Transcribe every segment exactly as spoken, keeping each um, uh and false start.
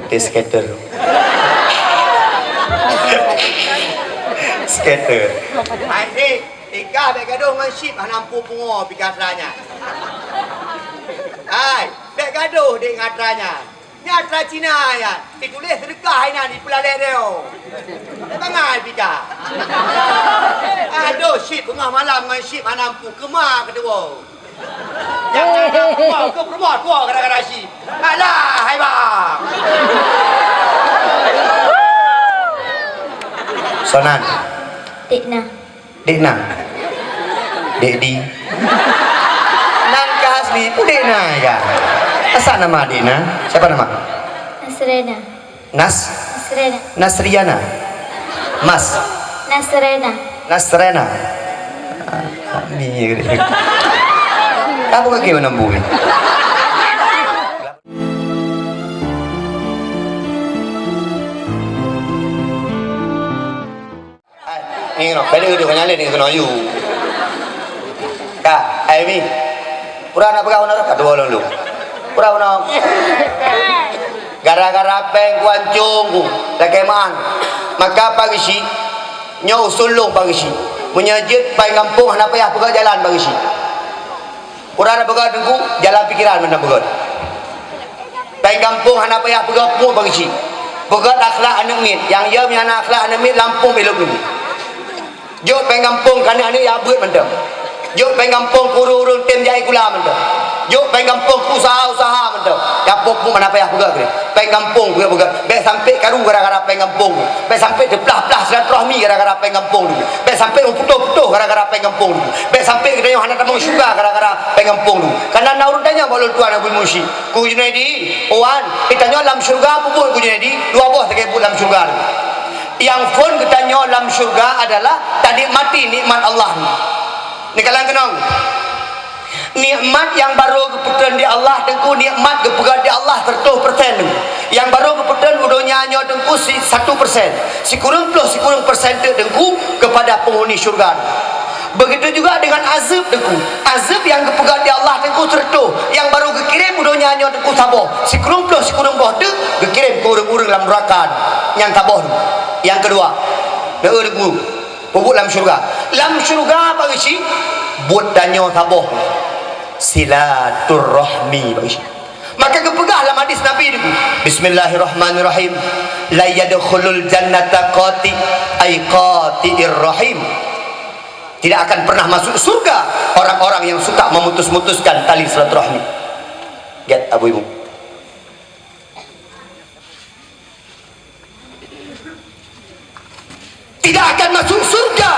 Ti skater. Skater. Hai, eh, Pika bèk gadoh ngon Syip hana muphom pungo Pika atra nyan. Hai, bèk gadoh dek ngon atra nyan. Nyan atra Cina nyan, dituléh seudeukah inan dipeulalek deo. Bèk bangai Pika. Adoh, Syip beungoh malam ngon Syip hana muphom keuma keutuwo. Nyang na peurumoh, keu peurumoh tuwoe gara-gara Syip. Alah, hai bang. Soe nan? Dek na. Dek na. Dek di. Nan ka asli pun Dek na ka. Asal nama Dek na? Siapa nama? Asrena. Nas? Nasrena. Nasriana. Mas. Nasrena. Nasrena. Ah, ni. Apa kaki menembus ni? Ni kena, balik ke dia, kena nyalin ni kena you. Ka, ai mi. Pura nak peugah beuna, ka dua lalu. Pura beuna. Gara-gara péng kuancong ku, lakée meu'ah. Maka Pak Geuchik, nyoe usul lôn Pak Geuchik. Meunyoe jeuet péng gampông hana payah peugah jalan Pak Geuchik. Pura na peugah Teungku, jalan pikiran mantong peugah. Péng gampông hana payah peugah peue Pak Geuchik. Peugah akhlak aneuk miet, nyang yom nyang hana akhlak aneuk miet lampôh ilop nyoe. Jok péng gampông keu aneuk-aneuk nyang beuet mantong. Jok péng gampông keu ureueng-ureueng tem jai gula mantong. Jok péng gampông keu usaha-usaha mantong. Gampông pun hana payah peugah keu dia. Péng gampông peugah-peugah. Bèk sampai karu gara-gara péng gampông. Bèk sampai teuplah-plah silaturahmi gara-gara péng gampông tu. Bèk sampai meuputoh-putoh gara-gara péng gampông tu. Bèk sampai geutanyoe hana tamong syeuruga gara-gara péng gampông tu. Kana na ureueng tanyong bak lôn tuan Abu Musi. Ku Junaidi, wan, geutanyoe lam syeuruga peue buet Ku Junaidi? Dua boh sagai buet lam syeuruga tu. Nyang phon geutanyoe lam syeuruga adalah tanikmati nikmat Allah ni. Neukalon keunong. Nikmat nyang barô geupeutrön di Allah Teungku, nikmat geupeugöt di Allah seratus persen. Nyang barô geupeutrön u donya nyoe Teungku si-, satu persen. Sikureueng ploh sikureueng persen teuk Teungku keupada peunghuni syeuruga. Begitu juga dengan azeueb Teungku. Azeueb nyang geupeugöt di Allah Teungku seratus, nyang barô geukirém u donya nyoe Teungku saboh. Sikureueng ploh sikureueng boh teuk geukirém keu ureueng-ureueng lam neuraka nyang saboh. Nyang keudua, neueu Teungku. Peubuet lam syeuruga. Lam syeuruga Pak Geuchik, buet tanyoe saboh. Silaturahmi Pak Geuchik. Maka geupeugah lam hadis Nabi Teungku, "Bismillahirrahmanirrahim. La yadkhulul jannata qati', ay qati'ir rahim." Tidak akan pernah masuk surga orang-orang yang suka memutus-mutuskan tali silaturahmi. Gét Abu Ibu. Tidak akan masuk surga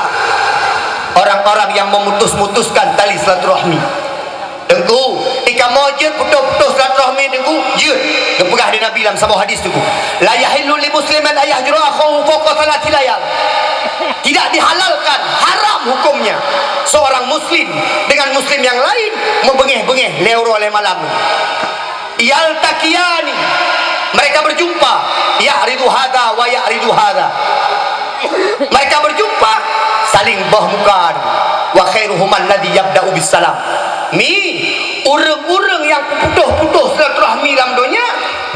orang-orang yang memutus-mutuskan tali silaturahmi. Teungku, di kamoe jeuet putus-putus silaturahmi Teungku, jeuet. Geupeugah di Nabi lam saboh hadis Teungku, "La yahillu li muslimin an yahjura akhahu fawqa thalathi layal." Tidak dihalalkan, haram hukumnya seorang muslim dengan muslim yang lain membeungéh-beungéh lhèe uroe lhèe malam. Yaltaqiyani, mereka berjumpa, ya'ridu hadza wa ya'ridu hadza. Mereka berjumpa, saling boh muka. Wa khairuhum alladzi yabda'u bis salam. Mi, ureueng-ureueng nyang peuputoh-putoh silaturahmi lam donya,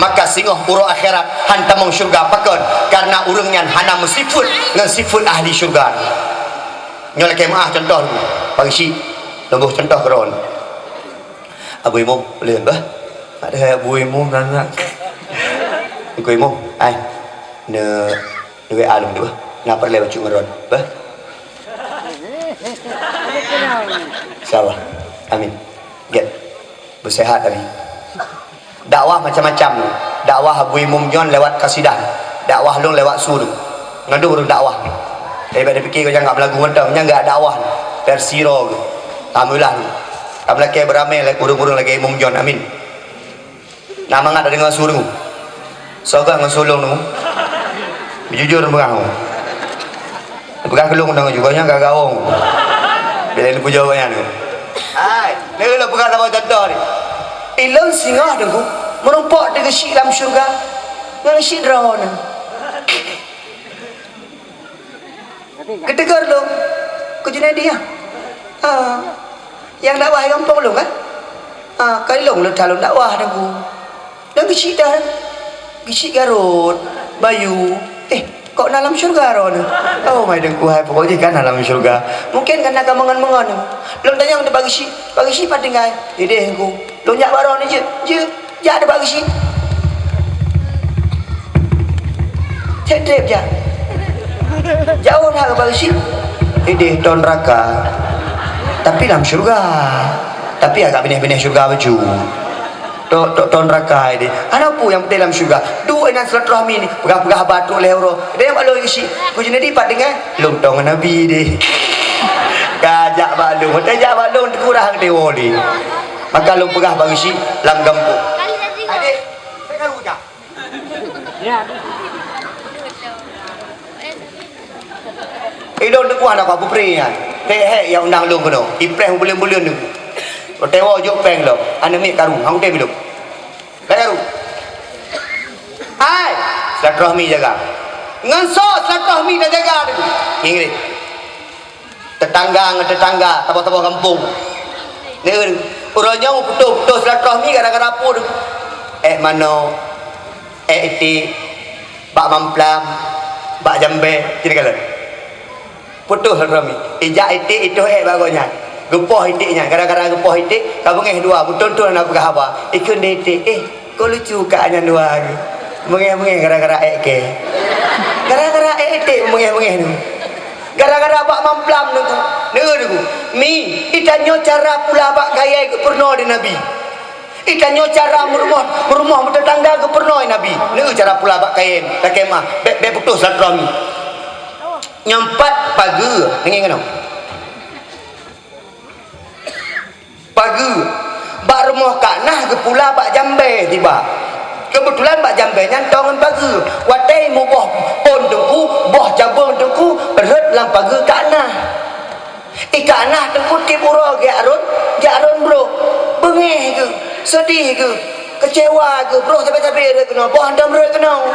maka singoh uroe akhirat han tamong syeuruga. Pakon? Karena ureueng nyan hana meusifeuet ngon sifeuet ahli syeuruga. Nyoe lakée meu'ah contoh, Pak Geuchik, lôn boh contoh keudroe. Abu Imum, ulèe bah. Ada Abu Imum dan nak. Abu Imum, ai. Ne, ne W A lôn tu bah. Na peureulèe bacut ngon droen, bah. Insyaallah. Amin. Gét. Beuseuhat, amin. Dakwah macam-macam. Dakwah Abu Imum nyan lewat kasidah. Dakwah lôn lewat su. Ngon dua ureueng dakwah. Tapi bak dipikir kau jangan belagu mantong, nyan enggak dakwah. Versi roh. Alhamdulillah. Ka meulakèe beuramé lé ureueng-ureueng lagèe Imum John. Amin. Na mangat deungoe su. Soe ngon su lôn tu? Jujur peugah. Peugah keu lôn deungoe juga nyan ka gawong. Bila lôn pujoe nyan tu. Hai, lôn lôn peugah saboh contoh ni. Ilôn singoh Teungku, meurumpok deungon Syik lam syeuruga. Ngon Syik droeneuh. Geutegur lôn, keu Junaidi, ya? Ah, nyang dakwah gampông lôn, kan? Ah, ka lôn leuta lôn dakwah Teungku. Lôn keuchik dah. Geuchik garot, bayu. Eh, kok na lam syeuruga droeneuh? Oh, mai Teungku hai, pokok jih ka na lam syeuruga. Mungken ka na ka meungon-meungon. Lôn tanyong teuk bak geuchik, bak geuchik pat tinggai? Ideh Teungku. Lôn jak bak droeneuh jeuet, jeuet. Jak teuk bak geuchik. Treb-treb jak. Jauh that bak geuchik. Ideh, ton raka. Tapi lam syeuruga. Tapi agak bineh-bineh syeuruga bacut. Tok, tok, ton rakai deh. Hana peue, nyang penting lam syeuruga. Duek inan silaturahmi ni. Peugah-peugah haba trok lhèe uroe. Deh bak lôn isi. Ku Junaidi pat deungon. Lôn tong ngon Nabi deh. Ka jak bak lôn. Watèe jak bak lôn, teugurah geudewo lé. Maka lôn peugah bak isi lam gampông. Adék, saya kan hujah. Ilôn teukuah na kau peupreh nyan. Teuhek ya undang lôn keunoe. Ipreh buleuen-buleuen tu. Tewo jok péng lom. Aneuk miet karu. Hang tem ilôn. Ka karu. Hai, silaturahmi jaga. Ngon soe silaturahmi tajaga tu? Inggris. Tetangga ngon tetangga, saboh-saboh gampông. Neu, uroe nyoe putôh-putôh silaturahmi gara-gara peue tu? Ék manok, ék iték, bak mamplam, bak jambé, sini kalon. Putôh silaturahmi. Ijak iték itoh ék bak gobnyan. Geupoh iték nyan, gara-gara geupoh iték, ka beungéh dua, meuthôn-thôn hana peugah haba. Ikheun deh iték, "Eh, kok lucu kak nyan dua geuh." Beungéh-beungéh gara-gara ék kèe. Gara-gara ék iték beungéh-beungéh tu. Gara-gara bak mamplam tu. Neu tu. Mi, itanyoe cara pula bak kayèe geupeureunoe di Nabi. Itanyoe cara meurumoh, meurumoh meutetangga geupeureunoe Nabi. Neu cara pula bak kayèe, lakèe meu'ah, bèk, bèk putôh silaturahmi. Nyang pat pageue, deungö keunoe. Pageue. Bak rumoh kak nah geupula bak jambé tiba. Keubeutulan bak jambé nyan toe ngon pageue. Watèe muboh ôn teungku, boh cabeueng teungku, rhot lam pageue kak nah. I kak nah teungku tiep uroe geujak rhot, jak rhot brôk. Beungéh geuh, seudeh geuh, keucewa geuh, brôk sabé-sabé rhot keunoe, boh hántom rhot keunoe.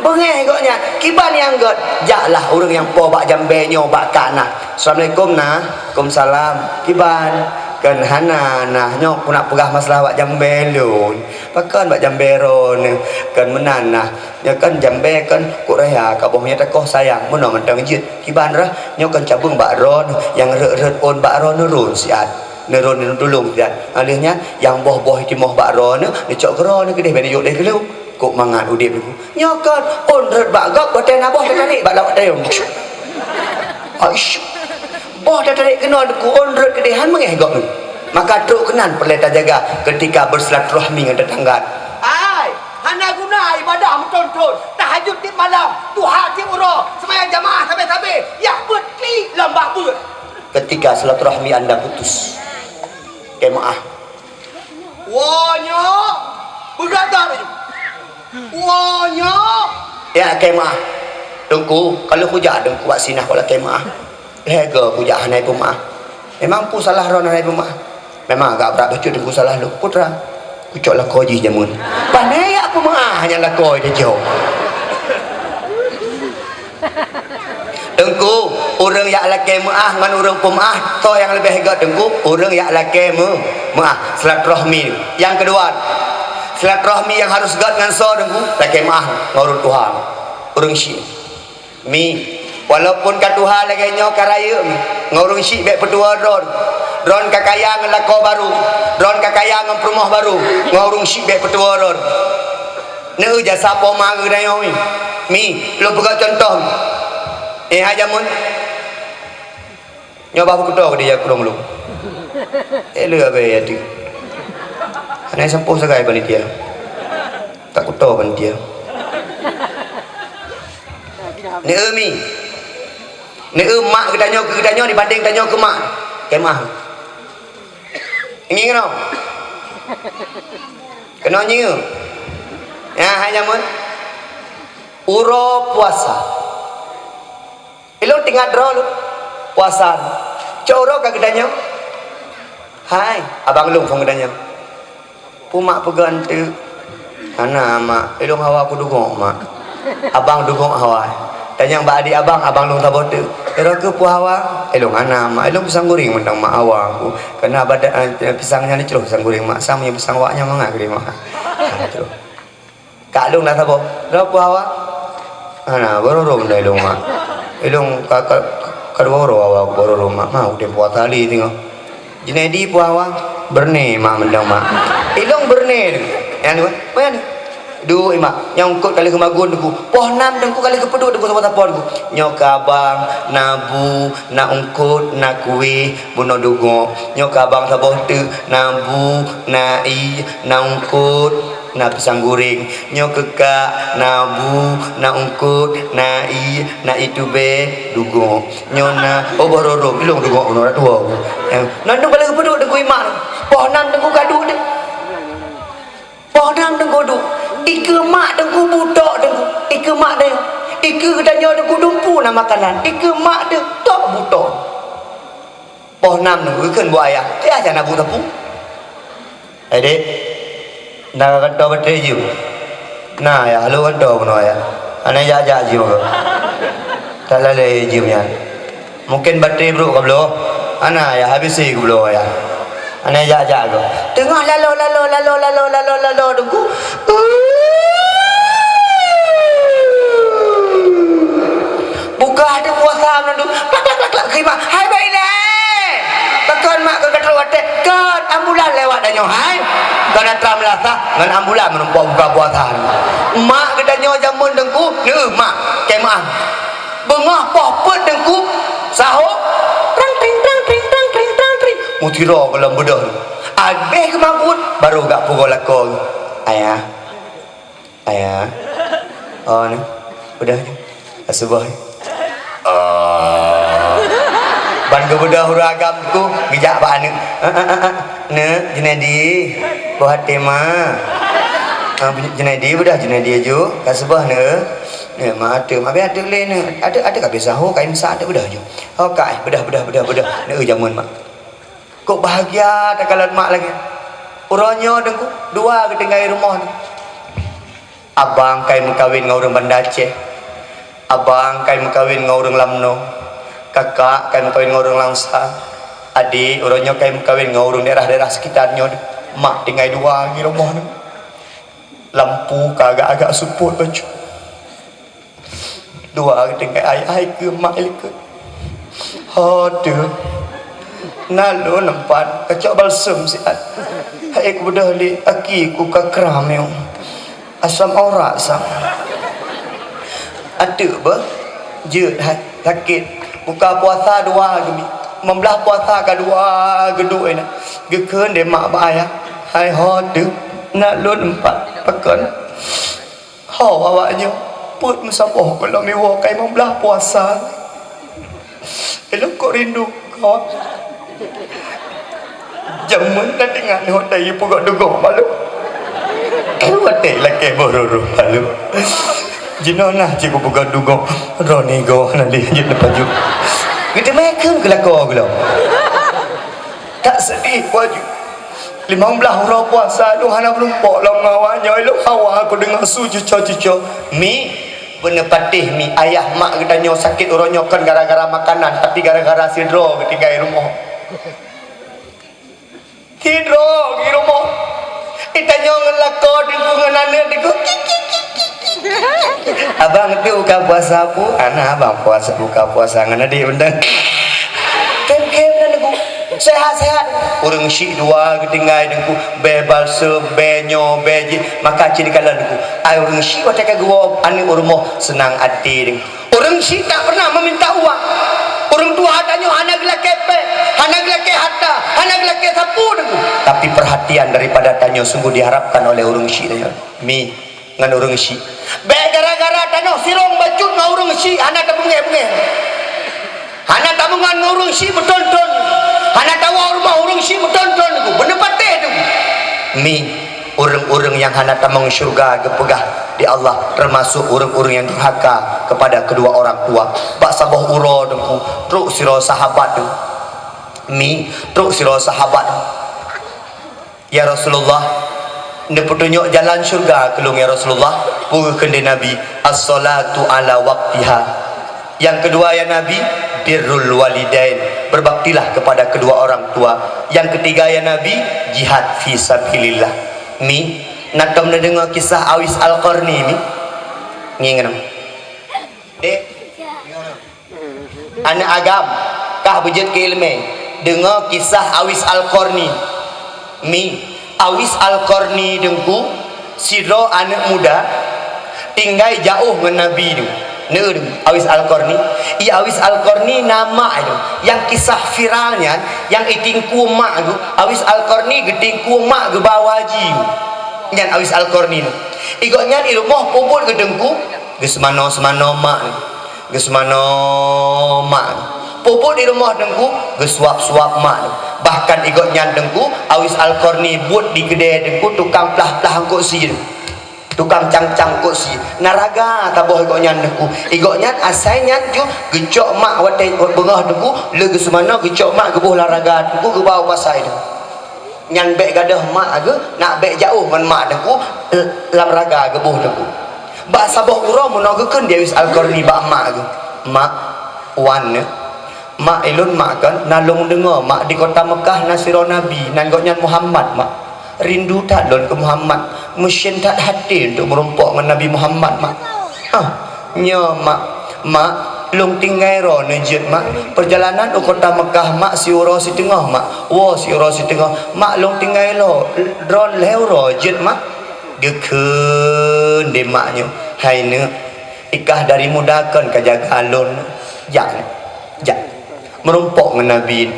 Beungéh gobnyan, kiban nyang göt, jaklah ureueng nyang po bak jambé nyoe bak kak nah. "Assalamualaikum, nah." "Waalaikumsalam." "Kiban?" "Kheun hana, nah, nyoe ku nak peugah masalah bak jambé lôn." "Pakon bak jambé droeneuh?" "Kheun meunan, nah. Nyoe kan jambé kan kuk raya, ka boh meunyoe takoh sayang, meunoe mantong jeuet. Kiban rhah, nyoe kan cabeueng bak droeneuh, nyang rhot-rhot ôn bak droeneuh rôn siat. Neuron neutulông siat. Alheuh nyan, nyang boh-boh timoh bak droeneuh, neucok keu droeneuh keudeh, bèk neujok lé keu lôn." Kok mangat udép nyoe. Nyoe kon, ôn rhot bak gob, watèe na boh teutarek bak lawak tayong. Aish. Boh teutarek keunoe ku ôn rhot keudeh han meungéh gob nyoe. Maka trok keunan peureulèe tajaga ketika bersilaturahmi ngon tetangga. Ai, hana guna ibadah meuthôn-thôn, tahajud tiep malam, duha tiep uroe, seumayang jamaah sabé-sabé, yah beuet klik lom bak beuet. Ketika silaturahmi anda putus, kèe meu'ah. Woe nyoe, peugah that laju. Woe nyoe. Ya, kèe meu'ah. Teungku, kalau kujak Teungku bak sinah kok lakèe meu'ah. Lhèe goe kujak hana ipeumeu'ah. Memang peue salah droen hana ipeumeu'ah? Memang agak brat bacut Teungku salah lôn. Peue teuma? Kucok lakoe jih jameun. Pane jak peumeu'ah nyan lakoe jijok. Teungku, ureueng jak lakèe meu'ah ngon ureueng peumeu'ah, soe nyang leubeh göt Teungku? Ureueng jak lakèe meu-, meu'ah, silaturahmi. Nyang keudua, silaturahmi nyang harus göt ngon soe Teungku? Lakèe meu'ah ngon ureueng tuha, ureueng syik. Mi, walaupun ka tuha lagèe nyoe ka rayeuk mi, ngon ureueng syik bèk peutuwoe droen. Droen ka kaya ngon lakoe barô, droen ka kaya ngon peurumoh barô, ngon ureueng syik bèk peutuwoe droen. Neu jasa poma geutanyoe mi. Mi, lôn peugah cuntoh mi. Eh, hai jameun. Nyoe bah beukuto keudeh ya kurong lôn. Eh, le abée ya tu. Hana sampoe sagai panitia. Tak kuto panitia. Neu mi. Neu mak geutanyoe keu geutanyoe dibandéng tanyoe keu mak. Kemah. Ngieng keunoe. Keunoe nyieng. Ya, hai jameun. Uroe puasa. Ilôn teuingat droe lôn. Puasa. Cok uroe ka geutanyoe. Hai, abang lôn phon geutanyoe. Peue mak peugah eunteuk? Hana, mak. Ilôn hawa kudugok, mak. Abang dugok hawa. Tanyong bak adik abang, abang lôn saboh teuk. Droe keuh peue hawa? Ilôn hana, mak. Ilôn pisang goreng mantong, mak, hawa ku. Keureuna badan, eh, pisang nyan jicroh pisang goreng, mak. Sang meunyoe pisang awak nyan mangat keudeh, mak. Jicroh. Kak lôn na saboh. Droe peue hawa? Hana, barô rhom dah ilôn, Mak. Ilôn ka, ka, ka dua uroe hawa barô rhom, Mak. Mau udeb puasa lé singoh. Junaidi peue hawa? Beureuné, Mak, mantong, Mak. Ilôn beureuné. Nyan, Mak. Nyan. Duek, Mak. Nyang eungkôt ka lheueh geumagun Teungku. Poh nam Teungku ka lheueh geupeuduek Teungku sapo-sapo Teungku. Nyoe keu abang, na bu, na eungkôt, na kueh, bunoe dugok. Nyoe keu abang saboh teuk, na bu, na ié, na eungkôt, na pisang goreng. Nyoe keu kak, na bu, na eungkôt, na ié, na ié tubée, dugok. Nyoe na, oh, barô rhom, ilôn dugok bunoe dak tuwoe. Eh, na Teungku ka lheueh geupeuduek Teungku ié mak. Poh nam Teungku ka duek deh. Poh nam Teungku duek. Ikeue mak Teungku butok Teungku. Ikeue mak deh. Ikeue geutanyoe Teungku dumpeue na makanan. Ikeue mak deh tok butok. Poh nam Teungku, geukheun bu ayah. Ayah, jak na bu sapu. Hai dek, na kantô baterai jeuem? Na, Ayah, halo kantô keunoe, Ayah. Hana jak-jak jeuem keu. That lalée jeuem nyan. Mungken baterai brôk ka bloe. Hana, Ayah, habéh sie ka bloe, Ayah. Hana jak-jak keu. Teungoh laloe, laloe, laloe Teungku. Buka ateueh puasa meunandum. Klak, klak, klak, klak, keu mak. Hai, baik lé. Pakon mak keu ka trok watée? Kon ambulan lewat tanyoe, hai. Kon atra meulasah, ngon ambulan meureumpok buka puasa. Mak geutanyoe jameun Teungku, neu mak, keu mak. Beungoh poh peuet Teungku, sahô, trang tring, trang tring, trang tring, trang tring. Meusidroe gohlom beudôh. Abéh geumabeuet, barô gak pugoe lakoe. Ayah. Ayah. Oh, ni. Udah ni. Dah suboh ni. Oh. Ban geubeudôh ureueng agam Teungku, geujak bak aneuk. Ah, ah, ah, ah. Neuk, Junaidi. Boh até ma. Ah, Junaidi, beudôh Junaidi aju. Ka suboh neuk. Neuk, ma até ma. Abéh até lé neuk. Até, até ka biasa ho, ka imsak até beudôh aju. Oh, ka, eh, beudôh, beudôh, beudôh, beudôh. Neuk, jameun mak. Kok bahagia takalon mak lagée. Uroe nyoe Teungku, dua geutinggai rumoh ni. Abang kai meukawen ngon ureueng Banda Aceh. Abang kai meukawen ngon ureueng Lamno. Kakak kai meukawen ngon ureueng Langsa. Adék uroe nyoe kai meukawen ngon ureueng daerah-daerah sekitar nyoe. Mak tinggai dua di rumoh ni. Lampu ka agak-agak seupôt bacut. Dua geutinggai ayah, hai keu mak likot. Ho teuh. Na lôn empat, kacok balsem siat. Hai kubeudôh lé, aki ku ka kram yong. Asam urat sang. Ateuk beuh, jeuet hai, sakét. Buka puasa dua geubi. Meublah puasa ka dua geuduek inan. Geukheun lé mak bak ayah. Hai ho teuh, na lôn empat, pakon. Ho awak nyoe, peuet meusaboh gohlom iwoe ka limong blaih puasa. Ilôn kok rindu kah. Jameun na deungon ho teuh ipeugah dugoe balu. Watée lakée boh ruru balu. Jinoe na cit kupeugah dugoe, droeneuh goe na lé jeuet neupajoh. Geuteumé kheun keu lakoe gohlom. That seudeh ku aju. Limong blaih uroe puasa lôn hana meurumpok lom ngon awak nyoe, ilôn hawa kudeungoe su cuco-cuco. Mi, beuneupatéh mi, ayah mak geutanyoe sakét uroe nyoe kon gara-gara makanan, tapi gara-gara sidroe geutinggai rumoh. Sidroe di rumoh. Geutanyoe ngon lakoe Teungku ngon aneuk Teungku. Abang tu buka puasa pu? Hana abang puasa, buka puasa ngon adék beuneutang. Kém-kém na Teungku. Sehat-sehat. Ureueng syik dua geutinggai Teungku. Bèe balsem, bèe nyoe, bèe jih. Maka cit dikalon Teungku. Ai ureueng syik watèe ka geuwoe aneuk u rumoh seunang até Teungku. Ureueng syik tak pernah meminta uang. Ureueng tuha tanyoe hana geulakèe pèng, hana geulakèe harta, hana geulakèe sapeue Teungku. Tapi perhatian daripada tanyoe sungguh diharapkan oleh ureueng syik tanyoe. Mi. Ngon ureueng syik. Bèk gara-gara tanoh sirông bacut ngon ureueng syik hana tabeungèh-beungèh. Hana tameungon ngon ureueng syik meuthôn-thôn. Hana tawoe rumoh ureueng syik meuthôn-thôn Teungku. Beuneupatéh Teungku. Mi, ureueng-ureueng nyang hana tamong syeuruga geupeugah di Allah, teumasok ureueng-ureueng nyang durhaka kepada kedua orang tua. Bak saboh uroe Teungku, trok sidroe sahabat Teungku. Mi, trok sidroe sahabat Teungku. "Ya Rasulullah, neupeutunyok jalan syeuruga keu lôn, ya Rasulullah." Peue geukheun lé Nabi, "As-salatu ala waqtiha." Yang kedua, ya Nabi, "Birrul walidain." Berbaktilah kepada kedua orang tua. Yang ketiga, ya Nabi, "Jihad fi sabilillah." Mi, Na tom neudeungoe kisah Awis Al-Qarni mi? Ngieng nyoe. Dek. Aneuk agam, kah beujeuet keu iéleumé. Deungoe kisah Awis Al-Qarni. Mi, Awis Al-Qarni teungku, sidroe aneuk muda, tinggai jiôh ngon Nabi teungku. Neu teungku, Awis Al-Qarni. I Awis Al-Qarni na mak teungku. Nyang kisah viral nyan, nyang itingkue mak teungku, Awis Al-Qarni geutingkue mak geuba haji. Nyan Awis Al-Qarni teungku. I gobnyan i rumoh peubuet geuteungku, geuseumanoe-seumanoe mak teungku. Geuseumanoe mak. Peubuet di rumoh teungku, geusuap-suap mak. Bahkan i gobnyan teungku, Awis Al-Qarni buet di keudè teungku, tukang plah-plah eungkôt sie. Tukang cang-cang eungkôt sie. Na raga taboh i gobnyan teungku. I gobnyan asai nyan ju geucok mak watèe beungoh teungku, lheueh geuseumanoe geucok mak geuboh lam raga teungku, geuba u pasai teungku. Nyan bèk gadôh mak geuh, nak bèk jiôh ngon mak teungku, lam raga geuboh teungku. Bak saboh uroe meunoe geukheun di Awis Al-Qarni bak mak geuh, "Mak, wan nyoe, mak ilôn mak kon na lôn deungoe mak di kota Meukah na sidroe nabi, nan gobnyan Muhammad mak. Rindu that lôn keu Muhammad, meusién that até untuk meurumpok ngon Nabi Muhammad mak." "Ah, nyoe mak, mak, lôn tinggai droeneuh jeuet mak. Peurjalanan u kota Meukah mak siuroe siteungoh mak, woe siuroe siteungoh. Mak, lôn tinggai lo-, droeneuh lhèe uroe jeuet mak." Geukheun di mak nyoe, "Hai neuk, i kah dari muda kon ka jaga lôn. Jak, jak. Meurumpok ngon Nabi."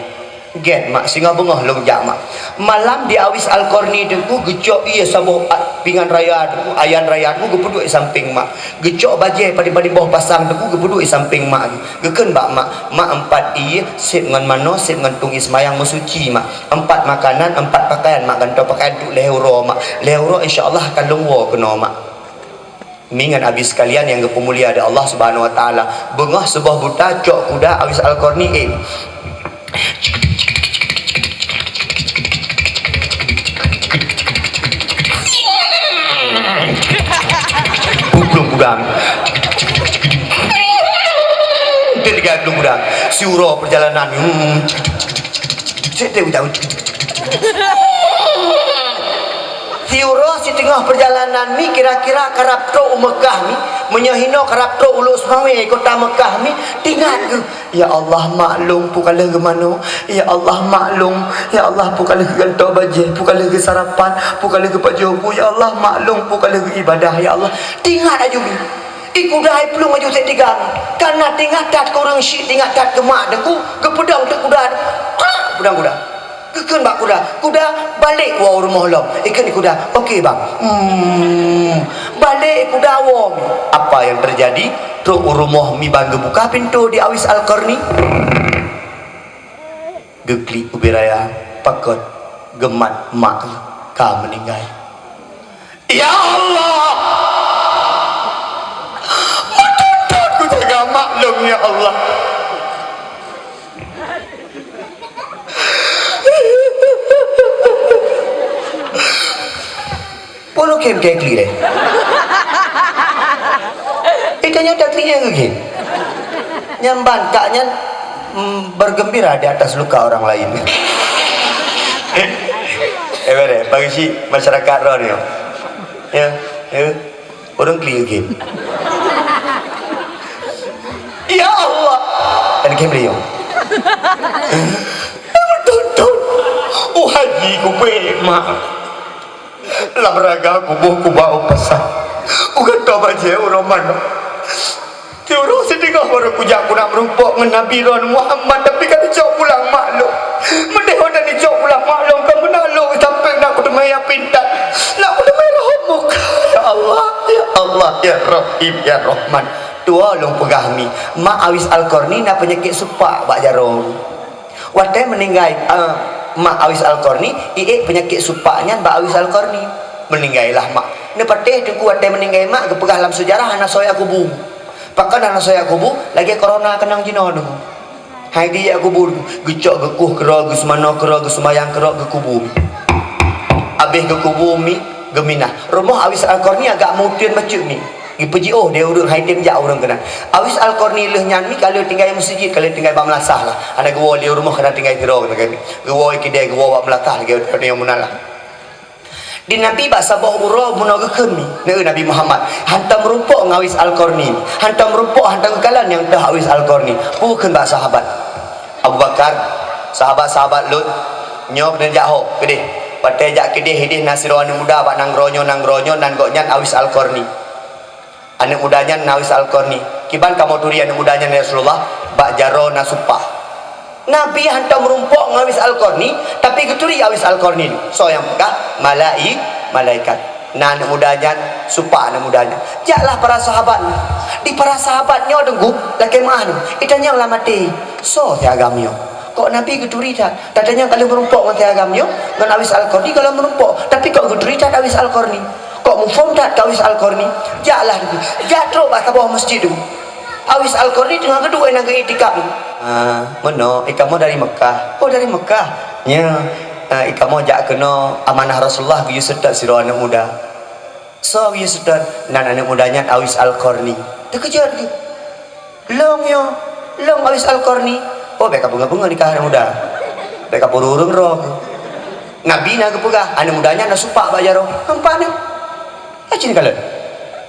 "Gèt mak, singoh beungoh lôn jak mak." Malam di Awis Al-Qarni teungku geucok ie saboh a-, pingan raya teungku, ayan raya teungku geupeuduek i sampéng mak. Geucok bajèe padum-padum boh pasang teungku geupeuduek i sampéng mak. Geukheun bak mak, "Mak, empat ie, sép ngon manoe, sép ngon tueng ie seumayang meusuci mak. Empat makanan, empat pakaian mak, gantoe pakaian untuk lhèe uroe mak. Lhèe uroe insya Allah akan lôn woe keunoe mak." Mi ngon Abi sekalian nyang geupeumulia di Allah Subhanahu Wa Taala, beungoh suboh buta cok kuda Awis Al-Qarni, eh. Puplong kuda. Dia tiga puplong kuda. Siuroe peurjalanan. Hmm. Cek, cek, cek, cek, cek, cek, cek. Siuroe siteungoh peurjalanan mi kira-kira karab trok u Meukah mi, meunyoe hinoe karab trok u Lhokseumawe kota Meukah mi, teuingat geuh, "Ya Allah, mak lôn peue ka lheueh geumanoe, ya Allah, mak lôn, ya Allah, peue ka lheueh geugantoe bajèe, peue ka lheueh geusarapan, peue ka lheueh geupajoh bu, ya Allah, mak lôn peue ka lheueh geuibadah, ya Allah." Teuingat aju mi. I kuda i plueng aju sép tiga. Kana teuingat that keu ureueng syik, teuingat that keu mak teungku, geupeudong teuk kuda. Peudong kuda. Geukheun bak kuda, "Kuda, balek woe u rumoh lom." Ikheun kuda, "Oke bang." Hmm. Balek kuda woe. Apa yang terjadi? Trok u rumoh mi ban geubuka pintoe di Awis Al-Qarni. Geuklik ubé raya, pakon geumat mak ka meuninggai. Ya Allah! Meutot-tot kujaga mak lôn, ya Allah! Peue lôn khem keu klik deh? Eh, tanyoe taklik nyang geukhem. Nyang ban kak nyan, mm, bergembira di atas luka orang lain. Eh, bere, bagi si masyarakat roh ni. Ya, ya. Ureueng klik geukhem. Ya Allah. Dan khem liyong. Tuntut. Oh, haji kubé, mak. Lam raga kuboh kuba u pasai. Kugantoe bajèe uroe manoe. Siuroe siteungoh baru kujak kunak meurumpok ngon Nabi droen Muhammad, tapi ka teucok pulang mak lôn. Meudeh watèe teucok pulang mak lôn, ka meunan lôn sampoe nak kuteumé ya pintan. Nak kuteumé rahom muka. Ya Allah, ya Allah, ya Rahim, ya Rahman. Tuwo lôn peugah mi, mak Awis Al-Qarni na peunyakét supak bak jaroe. Watèe meuninggai, eh, mak Awis Al-Qarni, iék peunyakét supak nyan bak Awis Al-Qarni. Meuninggailah mak. Neupatéh teungku watèe meuninggai mak geupeugah lam seujarah hana soe jak kubu. Pakon hana soe jak kubu? Lagèe korona keunong jinoe teungku. Hai geujak kubu, geucok geukueh keudroe, geuseumanoe keudroe, geuseumayang keudroe, geukubu. Abéh geukubu mi, geuminah. Rumoh Awis Al-Qarni agak meuteun bacut mi. Geupeujioh di ureueng hai tem jak ureueng keunan. Awis Al-Qarni lheueh nyan mi ka lheueh tinggai meuseujid, ka lheueh tinggai bak meulasah lah. Hana geuwoe lé rumoh, kadang tinggai sidroe keunan kami. Geuwoe kidée, geuwoe bak meulasah lagée ureueng nyang meunan lah. Di Nabi bak saboh uroe bunoe geukheun mi, neu Nabi Muhammad, hantom meurumpok ngon Uwais Al-Qarni, hantom meurumpok, hantom geukalon nyang teuh Uwais Al-Qarni. Peue kheun bak sahabat? Abu Bakar, sahabat-sahabat lôn, nyoe keuneuk jak hok keudeh. Watée jak keudeh ideh na sidroe aneuëk muda bak nanggroe nyoe, nanggroe nyoe nan gobnyan Uwais Al-Qarni. Aneuëk muda nyan na Uwais Al-Qarni. Kiban kamoe turi aneuëk muda nyan, ya Rasulullah? Bak jaroe na supak. Nabi hantom meurumpok ngon Uwais Al-Qarni, tapi geuturi Uwais Al-Qarni. Soe nyang peugah? Malai-, malaikat. Na aneuëk muda nyan, supak aneuëk muda nyan. Jaklah para sahabat. Di para sahabat nyoe deungoe, lakée meu'ah nyoe. Itanyong lam até, soe si agam nyoe? Kok Nabi geuturi that? Tatanyong ka lheueh meurumpok ngon si agam nyoe, ngon Uwais Al-Qarni ka lheueh meurumpok. Tapi kok geuturi that Uwais Al-Qarni? Kok muphom that keu Uwais Al-Qarni? Jaklah, jak trok bak saboh masjid tu. Uwais Al-Qarni teungoh geuduek na geuiktikaf. Ah, meunoe, ikamoe dari Mekah. Oh, dari Mekah. Nya, ah, ikamoe jak keunoe amanah Rasulullah geuyue seutôt sidroe aneuëk muda. Soe geuyue seutôt? Nan aneuëk muda nyan Uwais Al-Qarni. Teukeujot geuh. Lôn nyoe, lôn Uwais Al-Qarni. Oh, bék ka beungoh-beungoh nikah aneuëk muda. Bék ka peureueng-reueng droe. Nabi na geupeugah, aneuëk muda nyan na supak bak jaroe. Nampak nyoe? Aci neukalon.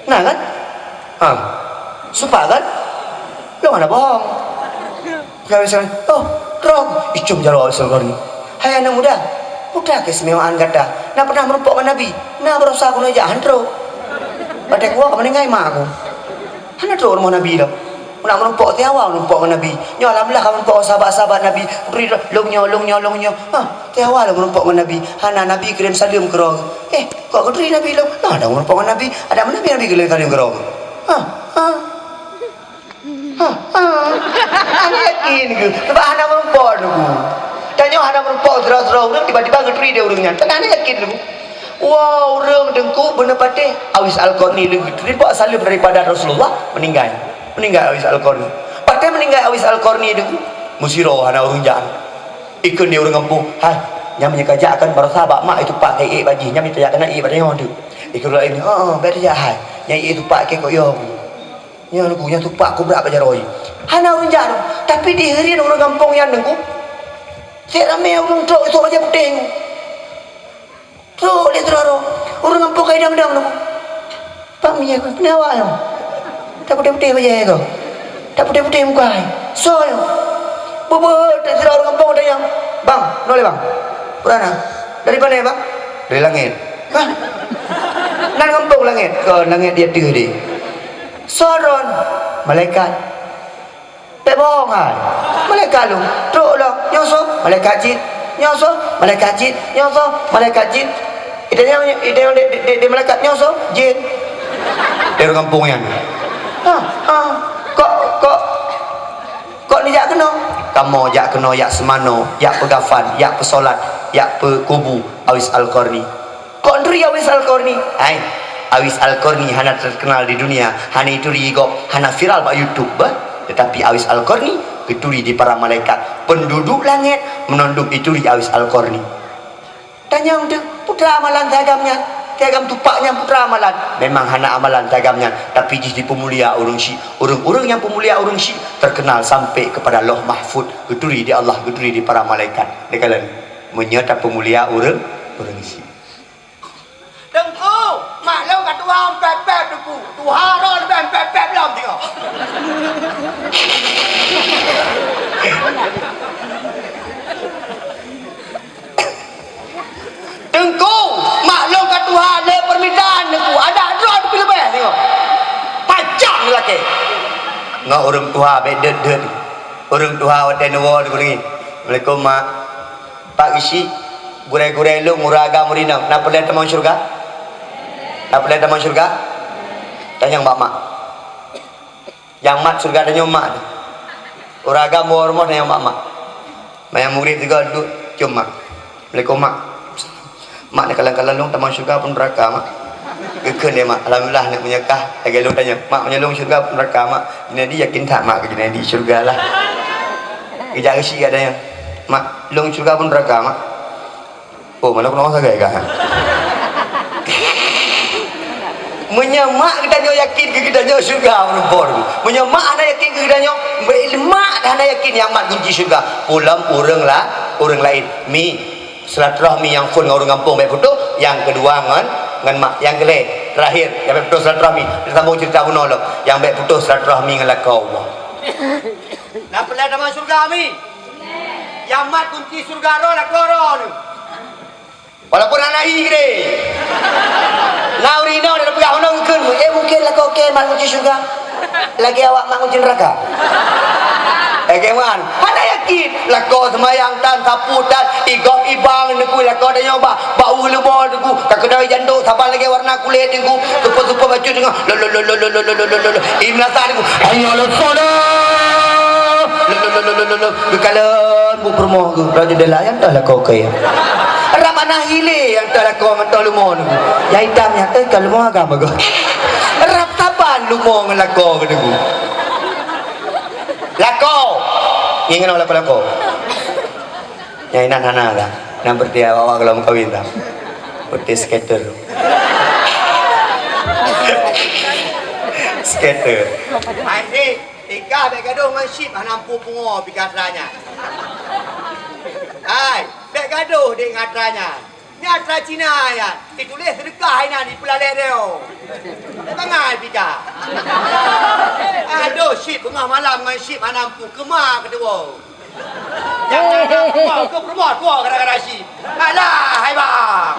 Na kan? Ha. Supak kan? Lôn hana bohong. Uwais Al-Qarni, "Oh, droe, icom jaroe Uwais Al-Qarni. Hai aneuëk muda, peue keuseumeubaan gata? Na pernah meurumpok ngon Nabi? Na baroesa keuneuk jak, han trok. Watée kuwoe ka meuninggai mak ku. Hana trok rumoh Nabi lom. Nak meurumpok tiawa meurumpok ngon Nabi. Nyoe alhamdulillah ka meurumpok ngon sahabat-sahabat Nabi. Bri lôn nyoe, lôn nyoe, lôn nyoe. Ha, tiawa lôn meurumpok ngon Nabi. Hana Nabi kirém saleuem keudroe. Eh, kok geuturi Nabi lom? Nah, ada meurumpok ngon Nabi. Ada Nabi, Nabi kirém saleuem keudroe. Ha, ha. Ha, ha. Hana yakin keuh? Sebab hana meurumpok nunggu. Tanyoe hana meurumpok sidroe-sidroe ureuëng, tiba-tiba geuturi lé ureuëng nyan. Kan hana yakin nunggu. Wah, ureuëng teungku beuneupatéh Uwais Al-Qarni leuh geuturi bak saleuem daripada Rasulullah, meuninggai. Meuninggai Uwais Al-Qarni. Patéh meuninggai Uwais Al-Qarni teungku, meusidroe hana ureuëng jak. Ikheun lé ureuëng gampông, "Hai, nyan meunyoe ka jak kan baroesa bak mak itupak keu iék bak jih, nyan meunyoe tajak keunan iék bak tanyoe teuk." Ikheun ureuëng laén, "Heeh, bék tajak hai. Nyan iék tupak keu kok yo." Nyan Teungku, nyan tupak kubra bak jaroe. Hana ureuëng jak, tapi di hireuen ureuëng gampông nyan Teungku, cit ramé ureuëng trok isok bajée putéh. Trok lé sidroe ureuëng gampông ka idong-dong Teungku. Pak Mie, peue awak nyoe? Taputéh-putéh bajée kah? Taputéh-putéh muka hai. Soe nyoe? Beubeut sidroe ureuëng gampông tanyong. "Bang, nyoe lé bang. Peue na? Dari pane, Bang?" "Dari langét." "Hah? Nan gampông langét?" "Kon, langét di ateueh deh." "Soe droen?" "Malaikat." "Bék bohong hai. Malaikat lôn." "Trok lom. Nyoe soe?" "Malaikat jin." "Nyoe soe?" "Malaikat jin." "Nyoe soe?" "Malaikat jin." Itanyong, itanyong di, di, di, di malaikat, "Nyoe soe?" "Jin." Dari gampông nyan. "Ha, ha. Kok, kok, kok neujak keunoe?" "Kamoe jak keunoe, jak seumanoe, jak peugafan, jak peusolat, jak peukubu Uwais Al-Qarni." "Kok neuturi Uwais Al-Qarni?" "Hai, Uwais Al-Qarni hana teukeunal di dunia, hana ituri gob, hana viral bak YouTube, bah. Tetapi Uwais Al-Qarni geuturi di para malaikat. Peunduduek langét meunondum ituri Uwais Al-Qarni." Tanyong teuk, "Peue teuma amalan si agam nyan? Si agam tupak nyan peue teuma amalan?" "Memang hana amalan si agam nyan, tapi jih jipeumulia ureuëng syik. Ureuëng-ureuëng nyang peumulia ureuëng syik teukeunal sampai keupada Lauh Mahfuz, geuturi di Allah, geuturi di para malaikat." Neukalon, meunyoe tapeumulia ureuëng, ureuëng syik. "Teungku, mak lôn ka tuha pép-pép, Teungku. Tuha droe leubeh pép-pép lom teungoh." "Teungku, mak lôn ka tuha lé peumitaan, Teungku. Adak droe Teungku leubeh teungoh." Pacang lakée. Ngon ureuëng tuha bék deuet-deuet. Ureuëng tuha watée neuwoe Teungku ngieng. "Assalamualaikum, Mak." "Pak Geuchik, gurée-gurée lôn ureuëng agam ureuëng inong, na peureulée tamong syeuruga? Na peureulée tamong syeuruga?" Tanyong bak mak. Nyang mat syeuruga tanyong mak. Ureuëng agam woe rumoh tanyong bak mak. Manyang murit juga duek cium mak. "Assalamualaikum, Mak." "Mak, neukalon-kalon lôn tamong syeuruga peue neuraka, Mak?" Geukheun lé mak, "Alhamdulillah, aneuk meunyeukah." Lagée lôn tanyong, "Mak, meunyoe lôn syeuruga peue neuraka, Mak?" "Junaidi yakin that, Mak, keu Junaidi syeuruga lah." Geujak geuchik geutanyoe, "Mak, lôn syeuruga peue neuraka, Mak?" "Oh, mana keunoe sagai kah?" Meunyoe mak geutanyoe yakin keu geutanyoe syeuruga meureumpok. Meunyoe mak hana yakin keu geutanyoe, mak hana yakin nyang mat gunci syeuruga. Peulom ureuëng la, ureuëng laén. Mi, Silaturahmi nyang phôn ngon ureuëng gampông bék putôh, nyang keudua ngon, ngon mak, nyang keulhèe, terakhir, nyang bék putôh silaturahmi. Sambông ceurita bunoe lom, nyang bék putôh silaturahmi ngon lakoe. Na peureulèe tamong syeuruga, Mi? Nyang mat kunci syeuruga droe lakoe droeneuh. Walaupun hana hi keudéh. Na ureuëng inong dan peugah unoe geukheun, "Eh, mungken lakoe kèe mat kunci syeuruga." Lagèe awak mak kunci neuraka. Eh, keuman. Hana yakin. Lakoe seumayang tan, sapeue tan, igop ibang neukui lakoe tanyoe bak, bak ueh leumo neukui, ka keudai jandok saban lagèe warna kulét neukui, super-super bacut deungoe, lo, lo, lo. Imeunasah neukui, "Hayya 'alas shalah." Lo, lo, lo. Geukalon bu peurumoh geuh, rajin dela nyang teuh lakoe kèe. Rab aneuk hilé nyang teuh lakoe ngon teuh leumo neukui. Nyang itam nyan, eh, ka leumo agam geuh. Rab saban leumo ngon lakoe geuh neukui. Lakoe. Ngieng keunoe lakoe-lakoe. Nyang inan hana dah. Nyang peureuteh awak-awak gohlom meukawen dah. Peureuteh skater. Skater. Hai, hei, tika bék gadoh ngon chip hana ampu pungo pih ka atra nyan. Hai, bék gadoh dek ngon atra nyan. Nyan atra Cina nyan, dituléh seudeukah inan dipeulalek deo. Bék bangai pih ka. Adoh, chip beungoh malam ngon chip hana ampu keuma keudua. Nyang na peurumoh, keu peurumoh tuwoe gara-gara chip. Alah, hai bang.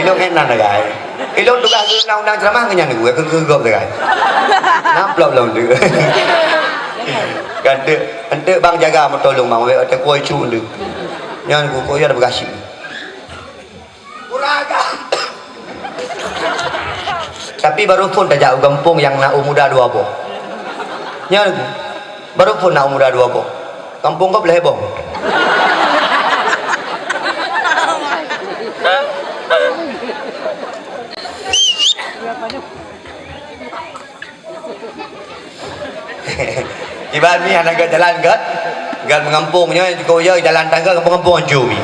Ilong enan sagai. Ilong tugaih geu undang-undang ceuramah ngon nyan geu, keu geu gop sagai. Namplok lom tu. Kan tu, enteuk bang jaga moto lôn bang, wek watèe kuwoe cu tu. Nyan geu ko ya beugasi. Ureueng agam. Tapi baru phôn tajak u gampông nyang na u muda dua boh. Nyan, baru phôn na u muda dua boh. Gampông gob lhèe boh. Iban mi hana gèt jalan gèt, gèt meugampông nyoe, jikeu ujoe jalan tangga gampông-gampông hanco mi.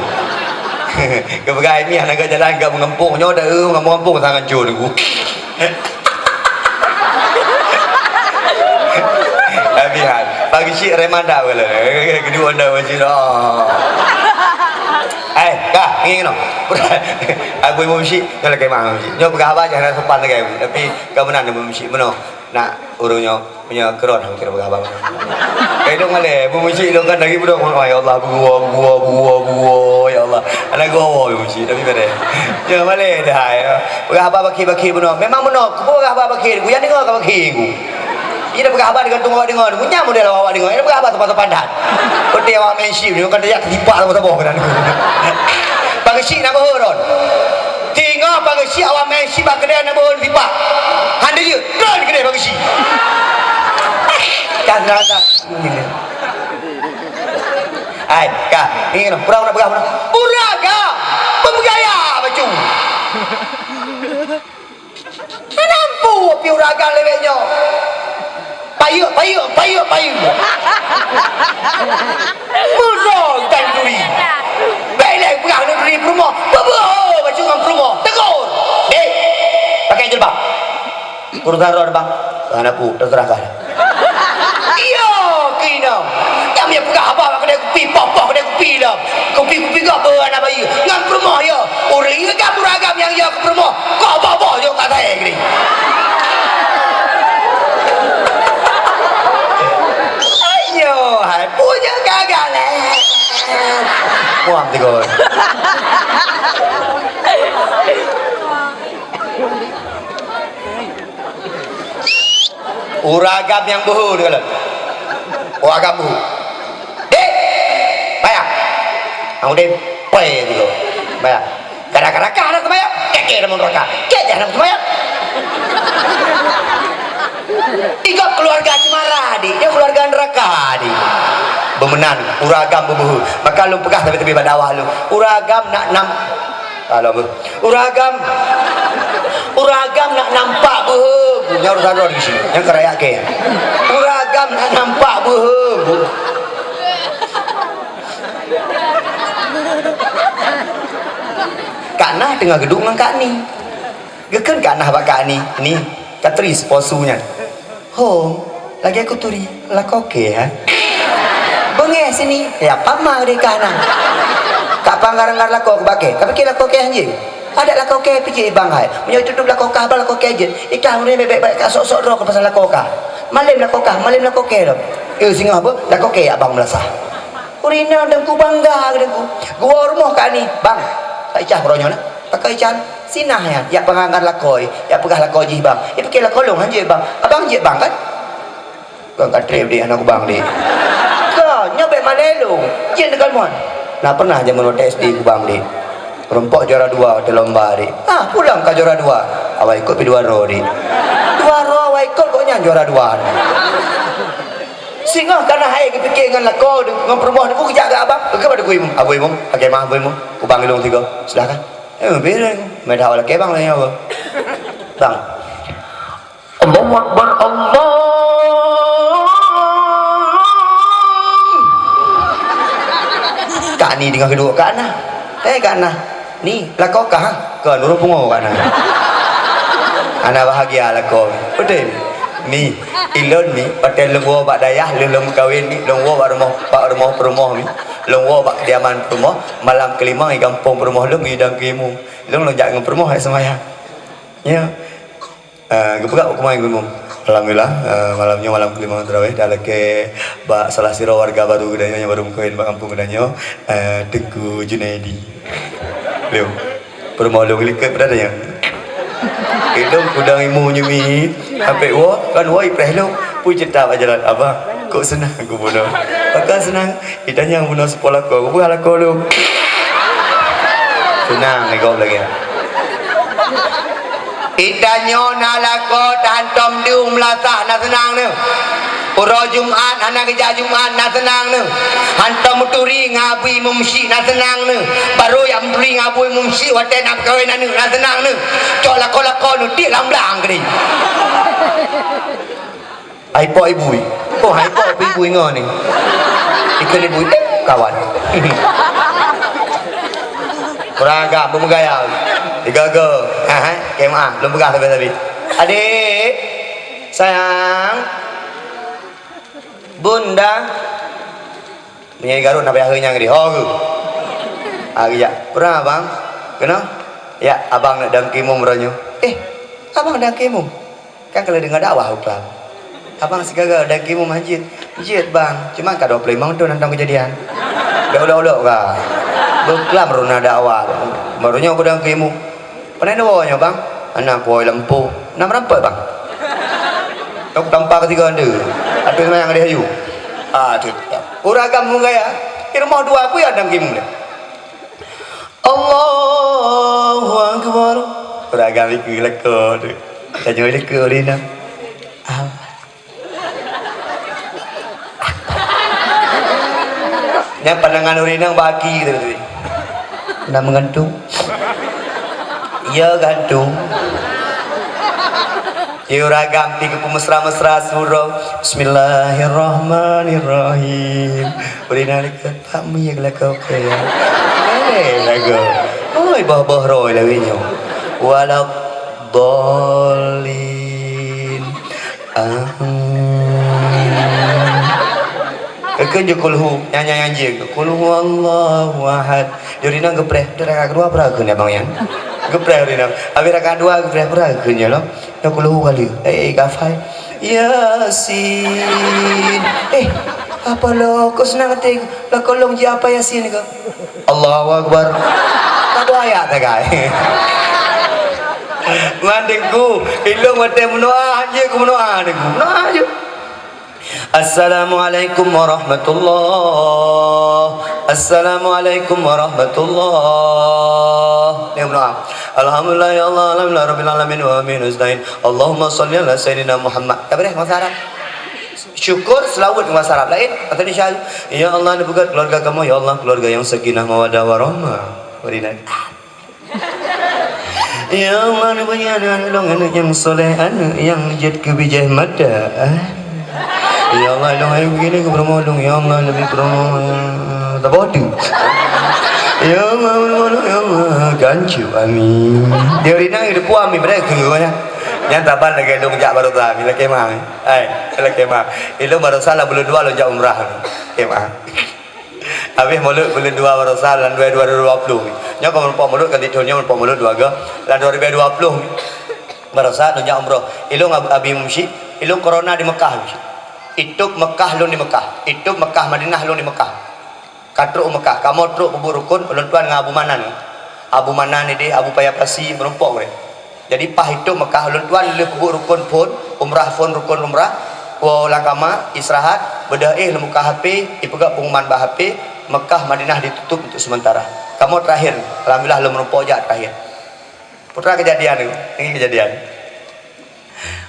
Keupeugah mi hana gèt jalan gèt meugampông nyoe, dah, eh, gampông-gampông sang hanco nunggu. Habis han. Pagi syik reman dah bala. Kedua dah masih dah. Eh, kah, ngieng noh. Aku ibu mesti, nyoe lagi mah mesti. Nyoe peugah haba jangan sopan lagi. Tapi kau menang ibu mesti. Menoh. Nak ureueng nyoe, meunyoe keurot han kira peugah haba. Kai dong malèe, bu meucik dong kan lagi budok, "Ya Allah, bu gua, bu gua, bu gua, bu gua, ya Allah." Aneuk gua bu meucik, tapi beureh. Ya, malèe dah, ya. Peugah haba bakhi-bakhi bunoe. Memang bunoe, ku peugah haba bakhi, ku nyang deungoe ka bakhi ku. Iya dah peugah haba deungon tunggu deungon, ku nyang model awak deungon, iya dah peugah haba sopan-sopan that. Kote awak main sim, kan dia terlipat sama-sama kan. Bang Syik nak bohong, Ron. Tingoh pageusiek awak mé sipak keudè na beuhon sipak. Han deunyeuk, treun keudè pageusiek. Kan rata. Hai, ka. Ingat, pura nak peugah, pura. Pura ka. Peugaya bacut. Hana ampu pi ureueng agam lewat nyoe. Payuk, payuk, payuk, payuk. Mudo dan duri. Bèk lé peugah ngon duri peurumoh. Beubeue bacut ngon peurumoh. Tegur. Dek, pakai jilbab. Urusan droe, Bang. Hana pu, terserah kah. Iya, kina. Nyang dia peugah haba bak keudè kupi, poh-poh keudè kupi lom. Kupi-kupi gak beuh aneuk bayi. Ngon peurumoh, ya. Ureueng ingat ureueng agam nyang ya keu peurumoh. Kok boh-boh jok kat saya gini. Ayo, hai, punya gagal, eh. Muam tiga. Ureueng agam nyang beuhu teukalon. Ureueng agam beuhu. Dek! Payah! Ang udeb, payah tiga. Payah. Kadang-kadang ka hana seumayang, keke dalam neraka. Keke dalam seumayang. Igop keluarga cemara, dik. Dia keluarga neraka, dik. Beumeunan, ureueng agam beubeuhu. Maka lôn peugah sabe-sabe bak dakwah lôn. Ureueng agam nak nam-, Alah, beuh. Ureueng agam, ureueng agam nak nampak beuh. Nyoe urusan droe di sini. Nyoe keurayak ke. Ureueng agam nak nampak beuh. Kak Nah teungoh geuduek ngon Kak Ni. Geukheun Kak Nah bak Kak Ni, "Ni, ka turi sipoh su nyan." "Ho, lagèe kuturi, lakoe kèe, ha?" Ngeh sini, ya pama di kana. Ka panggar-nggar lakoe keu bakée, ka pike lakoe kée hanjeuet. Adak lakoe kée pijeuet ibang hai. Meunyoe tutup lakoe kah, ba lakoe kée jeuet. Ikah ureuëng bèk-bèk ka sok-sok droe keu pasal lakoe kah. Malém lakoe kah, malém lakoe kée lom. Eh, singoh apa? Lakoe kée yak bang meulasah. Ureuëng inong Teungku bangga keu Teungku. Geuwoe rumoh kani, "Bang, ka icah uroe nyoe na?" "Pakon icah?" "Sinah nyan, yak panggar-nggar lakoe, yak peugah lakoe jih bang. Yak pike lakoe lôn hanjeuet bang. Abang jeuet bang kan?" Kon ka trép deh aneuk kubang deh. Ka, nyoe bèk malèe lôn. Jeuet neukalon. Nah, pernah jameun watèe S D kubang deh. Reumpok juara dua watèe lomba deh. Ah, pulang ka juara dua. Awai ikot pi dua droe deh. Dua droe awai ikot kok nyan juara dua. Singoh kana hai geupike ngon lakoe ngon peurumoh Teungku geujak keu abang. Keu Abu Imum. Abu Imum, pakai mah Abu Imum. Kubang ilong tiga. Silakan. Eh, bilang. Medah awak laki bang lah nyawa. Bang. Allahu Akbar, Allah. Kak ni tengah kedua kak nah. Eh, kak nah. Ni, lakoe kah, ha? Kon, ureuëng pungo kak nah. Ana bahagia lakoe. Betul? Mi, ilôn mi, watèe lôn woe bak dayah, lôn, lôn meukawen mi, lôn woe bak rumoh, bak rumoh peurumoh mi. Lôn woe bak kediaman peurumoh, malam kelima i gampông peurumoh lôn, i Teungku Imum. Lôn, lôn jak ngon peurumoh, hai seumayang. Ya. Eh, geupeugah keumae Teungku Imum. Alhamdulillah, eh, malam nyoe malam kelima tarawih, dah lakèe bak salah sidroe warga baru geutanyoe nyang baru meukawen bak gampông geutanyoe, eh, Teungku Junaidi. Lom. Peurumoh lôn likot peue dah nyan. Idong kudang imu nyumi, sampai woe, kan woe ipreh lôn. Pui cetak bak jalan, "Abang, kok seunang kubunoe?" "Pakon seunang?" "Itanyong bunoe seupôt lakoe, kupeugah lakoe lôn." Seunang nigom lagèe nyan. Itanyoe na lakoe tahantom deuh meulasah na seunang neuh. Uroe Jumat hana geujak Jumat na seunang neuh. Hantom meuturi ngon Abu Imum Syik na seunang neuh. Barô jak meuturi ngon Abu Imum Syik watèe na peukawen aneuk na seunang neuh. Cok lakoe-lakoe neuh tiek lam blang keudéh. Hai pok ibu. Oh, hai pok ibu ingat ni. Ikut ibu, eh, kawan. Kurang agam, bermegaya. Tiga-tiga. Ha, ha. Okey, maaf. Belum peugah sabe-sabe. Adik. Sayang. Bunda. Meunyoe Garut na payah nyang di ho geuh. Ah, geujak. Peue na, Abang? Keunoe? Ya, abang neuk dang kimum uroe nyoe. Eh, abang dang kimum? Kan ka lheueh deungoe dakwah u klam. Abang sigaga dang kimum hanjeuet. Jeuet, Bang. Cuma ka dua ploh limong thon hantom keujadian. Dak ulok-ulok ka. Beuklam runa dakwah. Baru nyoe ku dang kimum. Pane neuwoe nyoe, Bang? Hana kuwoe lampu. Na meurampok, Bang? Tok tampa keu tiga ande. Ateueh seumbahyang deh ayu. Ah, tu. Ureueng agam meugaya. Di rumoh dua peue ya dang kimum deh. Allahu Akbar. Ureueng agam ikeu leko tu. Tanyoe leko rina. Ah. Nyan pandangan ureueng inong bak aki teuh. Na meugantung. Ya gantung. Di ureueng agam pi geupeu mesra-mesra surah. Bismillahirrahmanirrahim. Ureueng inong leko, "Pak, mi ya geulakau keu ya." Eh, lagu. Oi, boh-boh roh lawét nyoe. Waladdallin. Amin. Keu jeuet kulhu, nyan, nyan, nyan jeuet. Qul huwallahu ahad. Jadi nang geupreh, di rakaat keudua peue kheun abang nyan? Geupreh di nang. Habis rakaat dua geupreh, peue kheun nyan lom? Dah kulhu kali. Eh, eh, gafai. Yasin. Eh, apa lo? Kok seunang até? Lah kolong ji apa Yasin ke? Allahu Akbar. Satu ayat sagai. Mandengku, ilong watèe meunoa, hanjeuet ku meunoa, dengku. Meunoa je. Assalamualaikum warahmatullah. Assalamualaikum warahmatullah. Ni meunoa. Alhamdulillah ya Allah, alhamdulillah rabbil alamin wa amin nasta'in. Allahumma shalli ala sayyidina Muhammad. Tak boleh bahasa Arab. Syukur, selawat bahasa Arab lain. Kata Indonesia, "Ya Allah, neupeugah keluarga kamoe, ya Allah, keluarga yang sakinah mawaddah warahmah." Beri nak. Ya Allah, neubri aneuk lôn aneuk nyang soleh, aneuk nyang jeuet keu bijéh mata. Ya Allah, lôn ayue begini keu peurumoh lôn. Ya Allah, lebih peurumoh, eh, taboh tu. Ya Allah, peurumoh lôn, ya Allah, gancu, amin. Dia rinang, dia puang, amin. Pada keu mana? Nyan saban lagèe lôn jak baroesa, bila kemah. Hai, bila kemah. Ilôn baroesa lam buleuen dua lôn jak umrah. Kemah. Habéh mulod buleuen dua baroesa lam dua ribu dua puluh. Nyoe ka meurumpok mulod ka di thôn nyoe meurumpok mulod dua go. Lam dua ribu dua puluh baroesa lôn jak umrah. Ilôn Ab-, Abi Mursyid, ilôn corona di Mekah. Itôb Mekah lôn di Mekah. Itôb Mekah Madinah lôn di Mekah. Ka trok u Mekah, kamoe trok peubuet rukon, ulôn tuan ngon Abu Manan. Abu Manan idéh, Abu Paya Pasi, meurumpok ureueng. Jadi paih itôb Mekah, ulôn tuan lheueh peubuet rukon phôn, umrah phôn rukon umrah, woe lam kama, istirahat, beudôh éh lôn buka H P, ipeugah pengumuman bak H P, Mekah Madinah ditutup untuk sementara. Kamoe terakhir, alhamdulillah lôn meurumpok jak terakhir. Peue teuma keujadian nyoe, nyoe keujadian.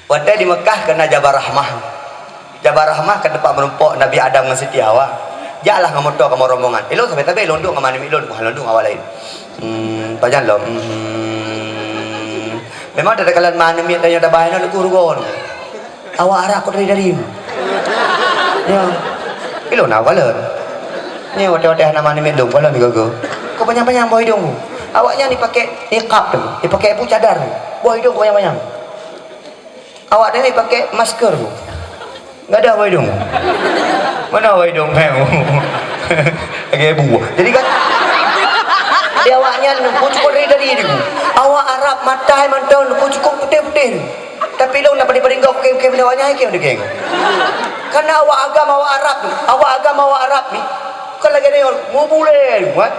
Watèe di Mekah ka na Jabal Rahmah. Jabal Rahmah ka teumpat meurumpok Nabi Adam ngon Siti Hawa. Jaklah ngon moto kamoe rombongan. Ilôn sabe-sabe lôn duek ngon ma aneuk miet lôn, bukan lôn duek ngon awak laén. Hmm, pajan lom. Hmm. Memang takalon ma aneuk miet tanyoe tabai nyoe, Teungku, rugoe nyoe. Awak Arab kok dari-dari. Ya. Ilôn na kalon. Nyoe watèe-watèe hana ma aneuk miet lôn, kalon digogo. Kok panyang-panyang boh idong. Awaknyan dipakai niqab tu, dipakai bu cadar tu. Boh idong kok panyang-panyang. Awak nyan pakai masker. Enggak ada boh idong. Mana boh idong kau? Lagi bu. Jadi kan, di awaknyan pun cukup dari tadi tu. Awak Arab matai mantong pun cukup putih-putih tu. Tapi lôn nak paling-paling gok ke ke awaknyan ke ke. Karena awak agama awak Arab ni, awak agama awak Arab ni, kan lagi ada yang mubule, kan?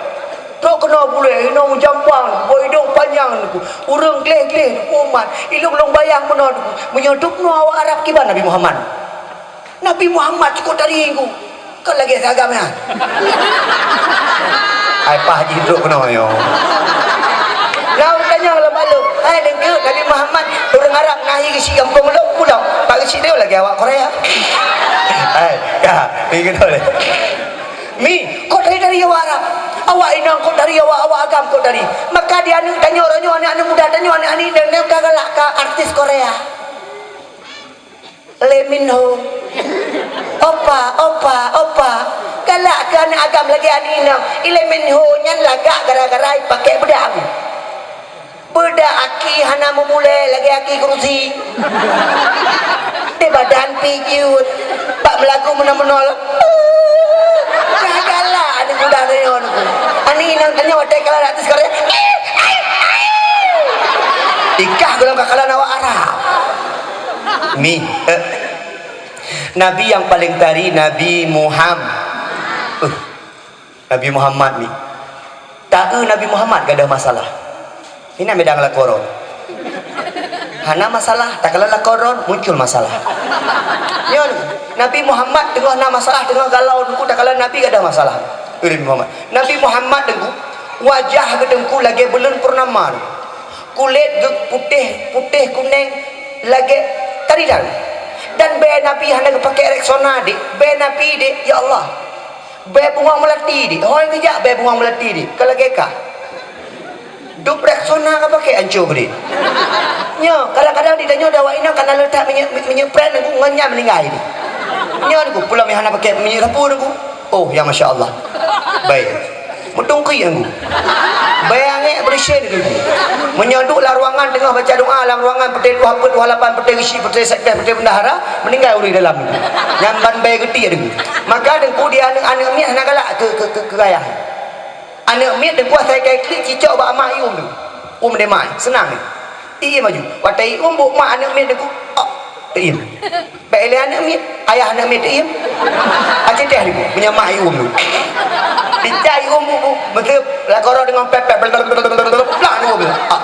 Trok keunoe bulèe, inoe meujampang, boh idong panyang, Teungku. Ureueng gleh-gleh, Teungku, umat. Ilôn lôn bayang meunoe, Teungku. Meunyoe dubnoe awak Arab kiban Nabi Muhammad. Nabi Muhammad cukôp tari, Teungku. Kan lagèe saagam nyan. Ai pah jih trok keunoe nyoe. Nah, tanyong lom balok. Hai, Teungku, Nabi Muhammad, ureueng Arab na hi geuchik gampông lôn, pulang. Bak geuchik lôn lagèe awak Korea. Hai, ka, ni keunoe lé. Mi, kok dari-dari awak Arab? Awak inong kok dari awak, awak agam kok dari. Maka di aneuk tanyoe, uroe nyoe aneuk-aneuk muda tanyoe, aneuk-aneuk dan ka galak keu artis Korea. Lee Min Ho. Opa, opa, opa. Galak keu aneuk agam lagèe aneuk inong. Lee Min Ho nyan lagak gara-gara ipakai beudak. Beudak aki hana meumulai lagèe aki keurusi. Di badan pijut. Bak meulagu meunoe-meunoe. Galak aneuk muda tanyoe. Aneuk inong tanyoe watèe kalon artis Korea. Ikah gohlom ka kalon awak Arab. Mi, eh. Nabi nyang paleng tari Nabi Muham-, uh. Nabi Muhammad ni. Taeu Nabi Muhammad gadoh masalah. Inan beda ngon lakoe droe. Hana masalah, takalon lakoe droe muncul masalah. Nyoe, Nabi Muhammad teungoh na masalah, teungoh galau, Teungku, takalon Nabi gadoh masalah. Nabi Muhammad. Nabi Muhammad, Teungku, wajah geuh, Teungku, lagèe buleuen purnama. Kulét geuh putéh, putéh kunéng lagèe taridan. Dan bèe Nabi hana geupakai Rexona, dek. Bèe Nabi, dek, ya Allah. Bèe bungong meulati, dek. Hôi geujak bèe bungong meulati, dek. Ka lagèe kah. Dub Rexona ka pakai ancô, dek. Nyoe, kadang-kadang di tanyoe di awak inong ka na leutak minyeuk, minyeuk pren, Teungku, ngon nyan meuninggai, dek. Nyoe, Teungku, pulang meuhana pakai minyeuk sapu, Teungku. Oh, ya, masya Allah. Baik. Meutungki, Teungku. Bèe angèk beureusihan, Teungku. Meunyoe duek lam ruangan teungoh baca doa lam ruangan, peuté dua peuet, dua lapan, peuté geuchik, peuté sekdes, peuté bendahara, meuninggai ureueng dalam, Teungku. Nyan ban bèe geutiek, Teungku. Maka, Teungku, di aneuk-aneuk miet hana galak keu, keu, keu, keu ayah. Aneuk miet, Teungku, asai ka iklik cicok bak mak ium, Teungku. Um deh mak, seunang, Teungku. Ié maju. Watèe ium bôh mak aneuk miet, Teungku. Oh, teuiem. Bèk ilèe aneuk miet, ayah aneuk miet teuiem. Aci teh, Teungku, meunyoe mak ium, Teungku. Dicak ium bôh, bôh, meuseup lakoe droe deungon pèt-pèt, plak, Teungku. Ah.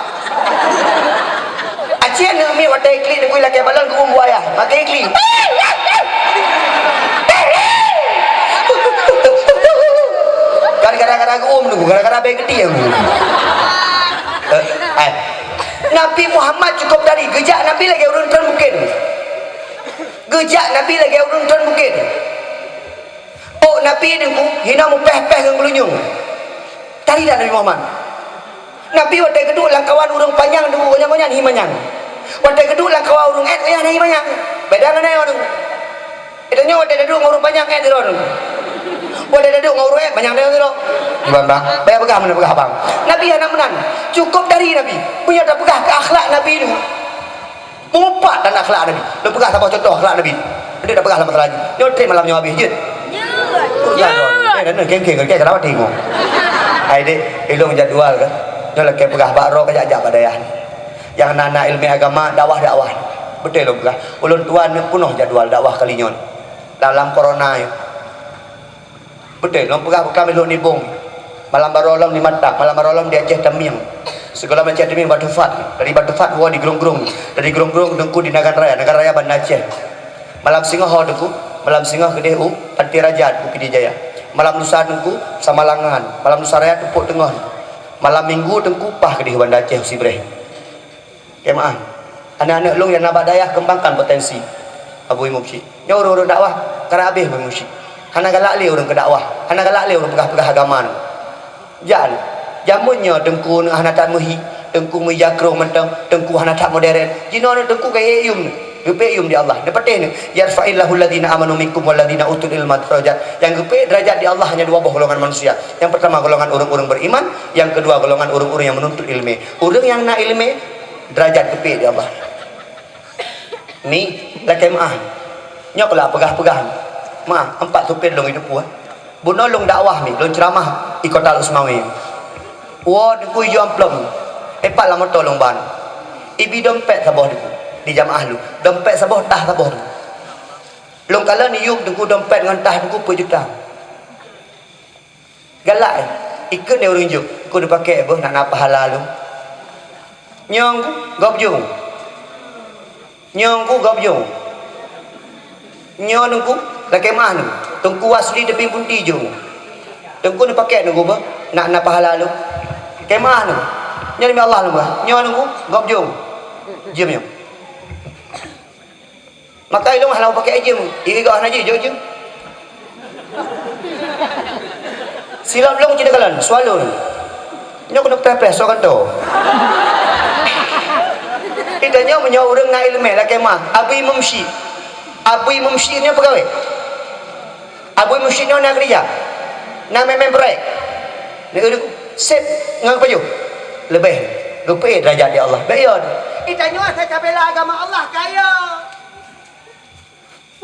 Aci aneuk miet watèe iklik, Teungku, ilakèe balon geuum bôh ayah. Makai iklik. Kan gara-gara geuum, Teungku, gara-gara bèe geutiek, Teungku. Eh, eh. Nabi Muhammad cukôp tari, geujak Nabi lagèe ureueng treun bukét. Geujak Nabi lagèe ureueng treun bukét. Ôk Nabi, Teungku, hinoe meupèh-pèh ngon geulinyueng. Tari dak Nabi Muhammad? Nabi watèe geuduek lam kawan ureueng panyang, Teungku, ngon nyan hi manyang. Watèe geuduek lam kawan ureueng èt, ngon nyan hi manyang. Beda ngon nyoe, Teungku. Geutanyoe watèe taduek ngon ureueng panyang, èt sidroe, Teungku. Watèe taduek ngon ureueng èt, manyang sidroe. Iban, Bang. Bèk peugah meunan, peugah, Bang. Nabi hana meunan. Cukôp tari Nabi. Meunyoe tapeugah keu akhlak Nabi, Teungku. Mupat dan akhlak Nabi. Lôn peugah saboh contoh akhlak Nabi. Nanti dah peugah lam masalah jih. Nyoe treb malam nyoe habéh jeuet. Urusan nyoe. Eh, dan nyoe keng-keng, keng, kenapa tengok? Hai dek, ilong jadual kan. Nyoe lakée peugah bak roe kajak-jak bak dayah ni. Nyang na-na ilmu agama, dakwah-dakwah. Beutôi lôn peugah. Ulôn tuan ni peunoh jadual dakwah kali nyoe. Dalam corona nyoe. Beutôi, lôn peugah bukon lôn nibong. Malam baroe lom di Matak, malam baroe lom di Aceh Tamiang. Sigohlom Aceh Tamiang Batu Fat. Dari Batu Fat woe di Grong-Grong. Dari Grong-Grong Teungku di Nagan Raya, Nagan Raya Banda Aceh. Malam singoh ho Teungku, malam singoh keudeh u Pantai Raja Teungku Pidie Jaya. Malam lusa Teungku Samalangan, malam lusa raya Teupok Teungoh. Malam minggu Teungku paih keudeh Banda Aceh u Sibreh. Jamaah, aneuk-aneuk lôn nyang na bak dayah keumbangkan potensi. Abu Imum Syik. Nyoe ureueng-ureueng dakwah, ka habéh Abu Imum Syik. Hana galak lé ureueng keu dakwah, hana galak lé ureueng peugah-peugah agama nyoe. Jak lé. Jameun nyoe teungku nyoe hana that meuhi, teungku meuija krông mantong, teungku hana that moderen. Jinoe nyoe teungku ka yum nyoe. Geupeu yum di Allah. Neupatéh nyoe, "Yarfa'illahu alladzina amanu minkum walladzina utul ilma darajat." Nyang geupeu darajat di Allah hanya dua boh golongan manusia. Yang pertama golongan ureueng-ureueng beriman, yang kedua golongan ureueng-ureueng yang menuntut ilmu. Ureueng nyang na ilmu, derajat geupeu di Allah. Mi, lakée meu'ah. Nyoe keulah peugah-peugah. Meu'ah, empat supir lôn itu puih. Bunoe lôn dakwah mi, lôn ceuramah i Kota Lhokseumawe. Woe Teungku ijok amplop. Epat lam moto lôn ban. Ibi dompet saboh Teungku. Di jamaah lôn. Dompet saboh, tah saboh Teungku. Lôn kalon iyup Teungku dompet ngon tah Teungku peuet juta. Galak, eh. Ikheun lé ureueng jok, "Teungku neupaké beuh nak na pahala lôn." Nyoe Teungku, gob jong. Nyoe Teungku, gob jong. Nyoe Teungku, lakée meu'ah nyoe. Teungku Wasli Teubieng Punti jong. "Teungku neupaké Teungku beuh nak na pahala lôn." Lakée meu'ah nyoe. Nyoe demi Allah lôn peugah. Nyoe Teungku, gob jong. Jeuem nyoe. Maka ilong hana pakai jeuem, iri gah hana jeuem, jeuem. Silap long cina kalan, swallow. Nyoe kena preh-preh, soe kanto. Kita nyoe meunyoe ureueng na ileumé lakée meu'ah, Abu Imum Syik. Abu Imum Syik nyoe peugawée. Abu Imum Syik nyoe na keurija. Na mé-mé proyek. Neueu sép ngon pajoh. Leubeh. Geupeu derajat di Allah. Bèk yo. Kita nyoe asai tabela agama Allah kaya.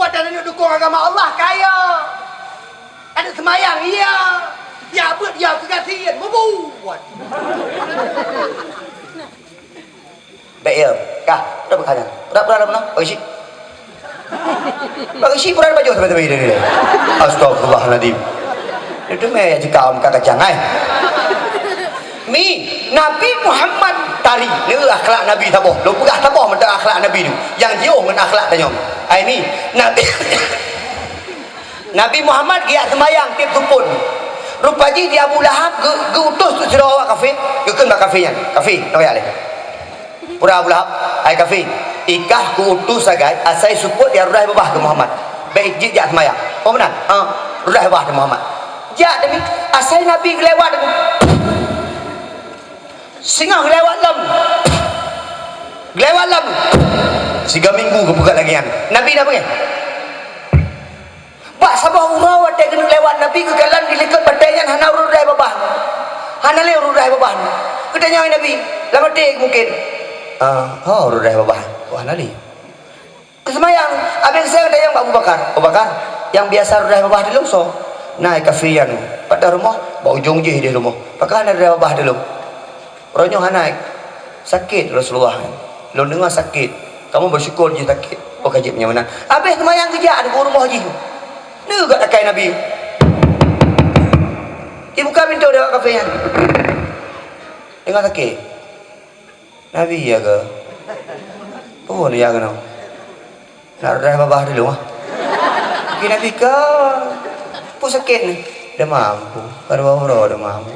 Buat dan aneuk dukung agama Allah kaya. Aneuk seumayang, iya. Ya beuet, ya keugasien, mubuat. Bèk ya. Kah, udah berkah dah. Udah, udah, udah, udah. Bagi si. Bagi si pura baju sampai-sampai dia, dia. Astagfirullahaladzim. Itu meh ya jika om kacang, ai. Mi, Nabi Muhammad tari. Ni akhlak Nabi taboh. Lo peugah taboh mantap akhlak Nabi tu. Yang jauh ngon akhlak tanyong. Ai mi, Nabi Nabi Muhammad geujak seumayang tiep supun. Rupa jih di Abu Lahab geu-, geuutus untuk sidroe awak kafé, geukheun bak kafé nyan. Kafé, teuka lé. Pura Abu Lahab, "Hai kafé, ikah kuutus sagai asai supot nyang rudai babah keu Muhammad. Bèk jih jak seumayang." Oh meunan? Ha, rudai babah keu Muhammad. Jak demi asai Nabi geulewat demi. Singoh geulewat lom. Geulewat lom. Siga minggu geupeugah lagèe nyan. Nabi na peugah. Bak saboh uroe watèe geuneuk lewat Nabi geukalon di likot batèe nyan hana ureueng rudai babah. Hana lé ureueng rudai babah. Geutanyong Nabi, lam até mungken. Ah, ho ureueng rudai babah. Wah, hana lé. Seumayang, abéh seumayang geutanyong bak Abu Bakar. Abu Bakar, nyang biasa rudai babah di lôn soe? Na kafé nyan. Pat rumoh, bak ujong jih di rumoh. Pakon hana rudai babah di lôn? Uroe nyoe hana, sakét Rasulullah. Lôn deungoe sakét. Kamoe beusyukur jih sakét. Oh, ka jeuet meunyoe meunan. Abéh seumayang geujak di rumoh jih. Neugot akai Nabi. Ibuka pintoe dewek kafé nyan. Deungoe sakét. Nabi ya ke? Oh, ya keunoe. Nak rudai babah di lôn, ah. Keu Nabi ka, peue sakét nyoe? Demam ku. Ka dua uroe demam ku.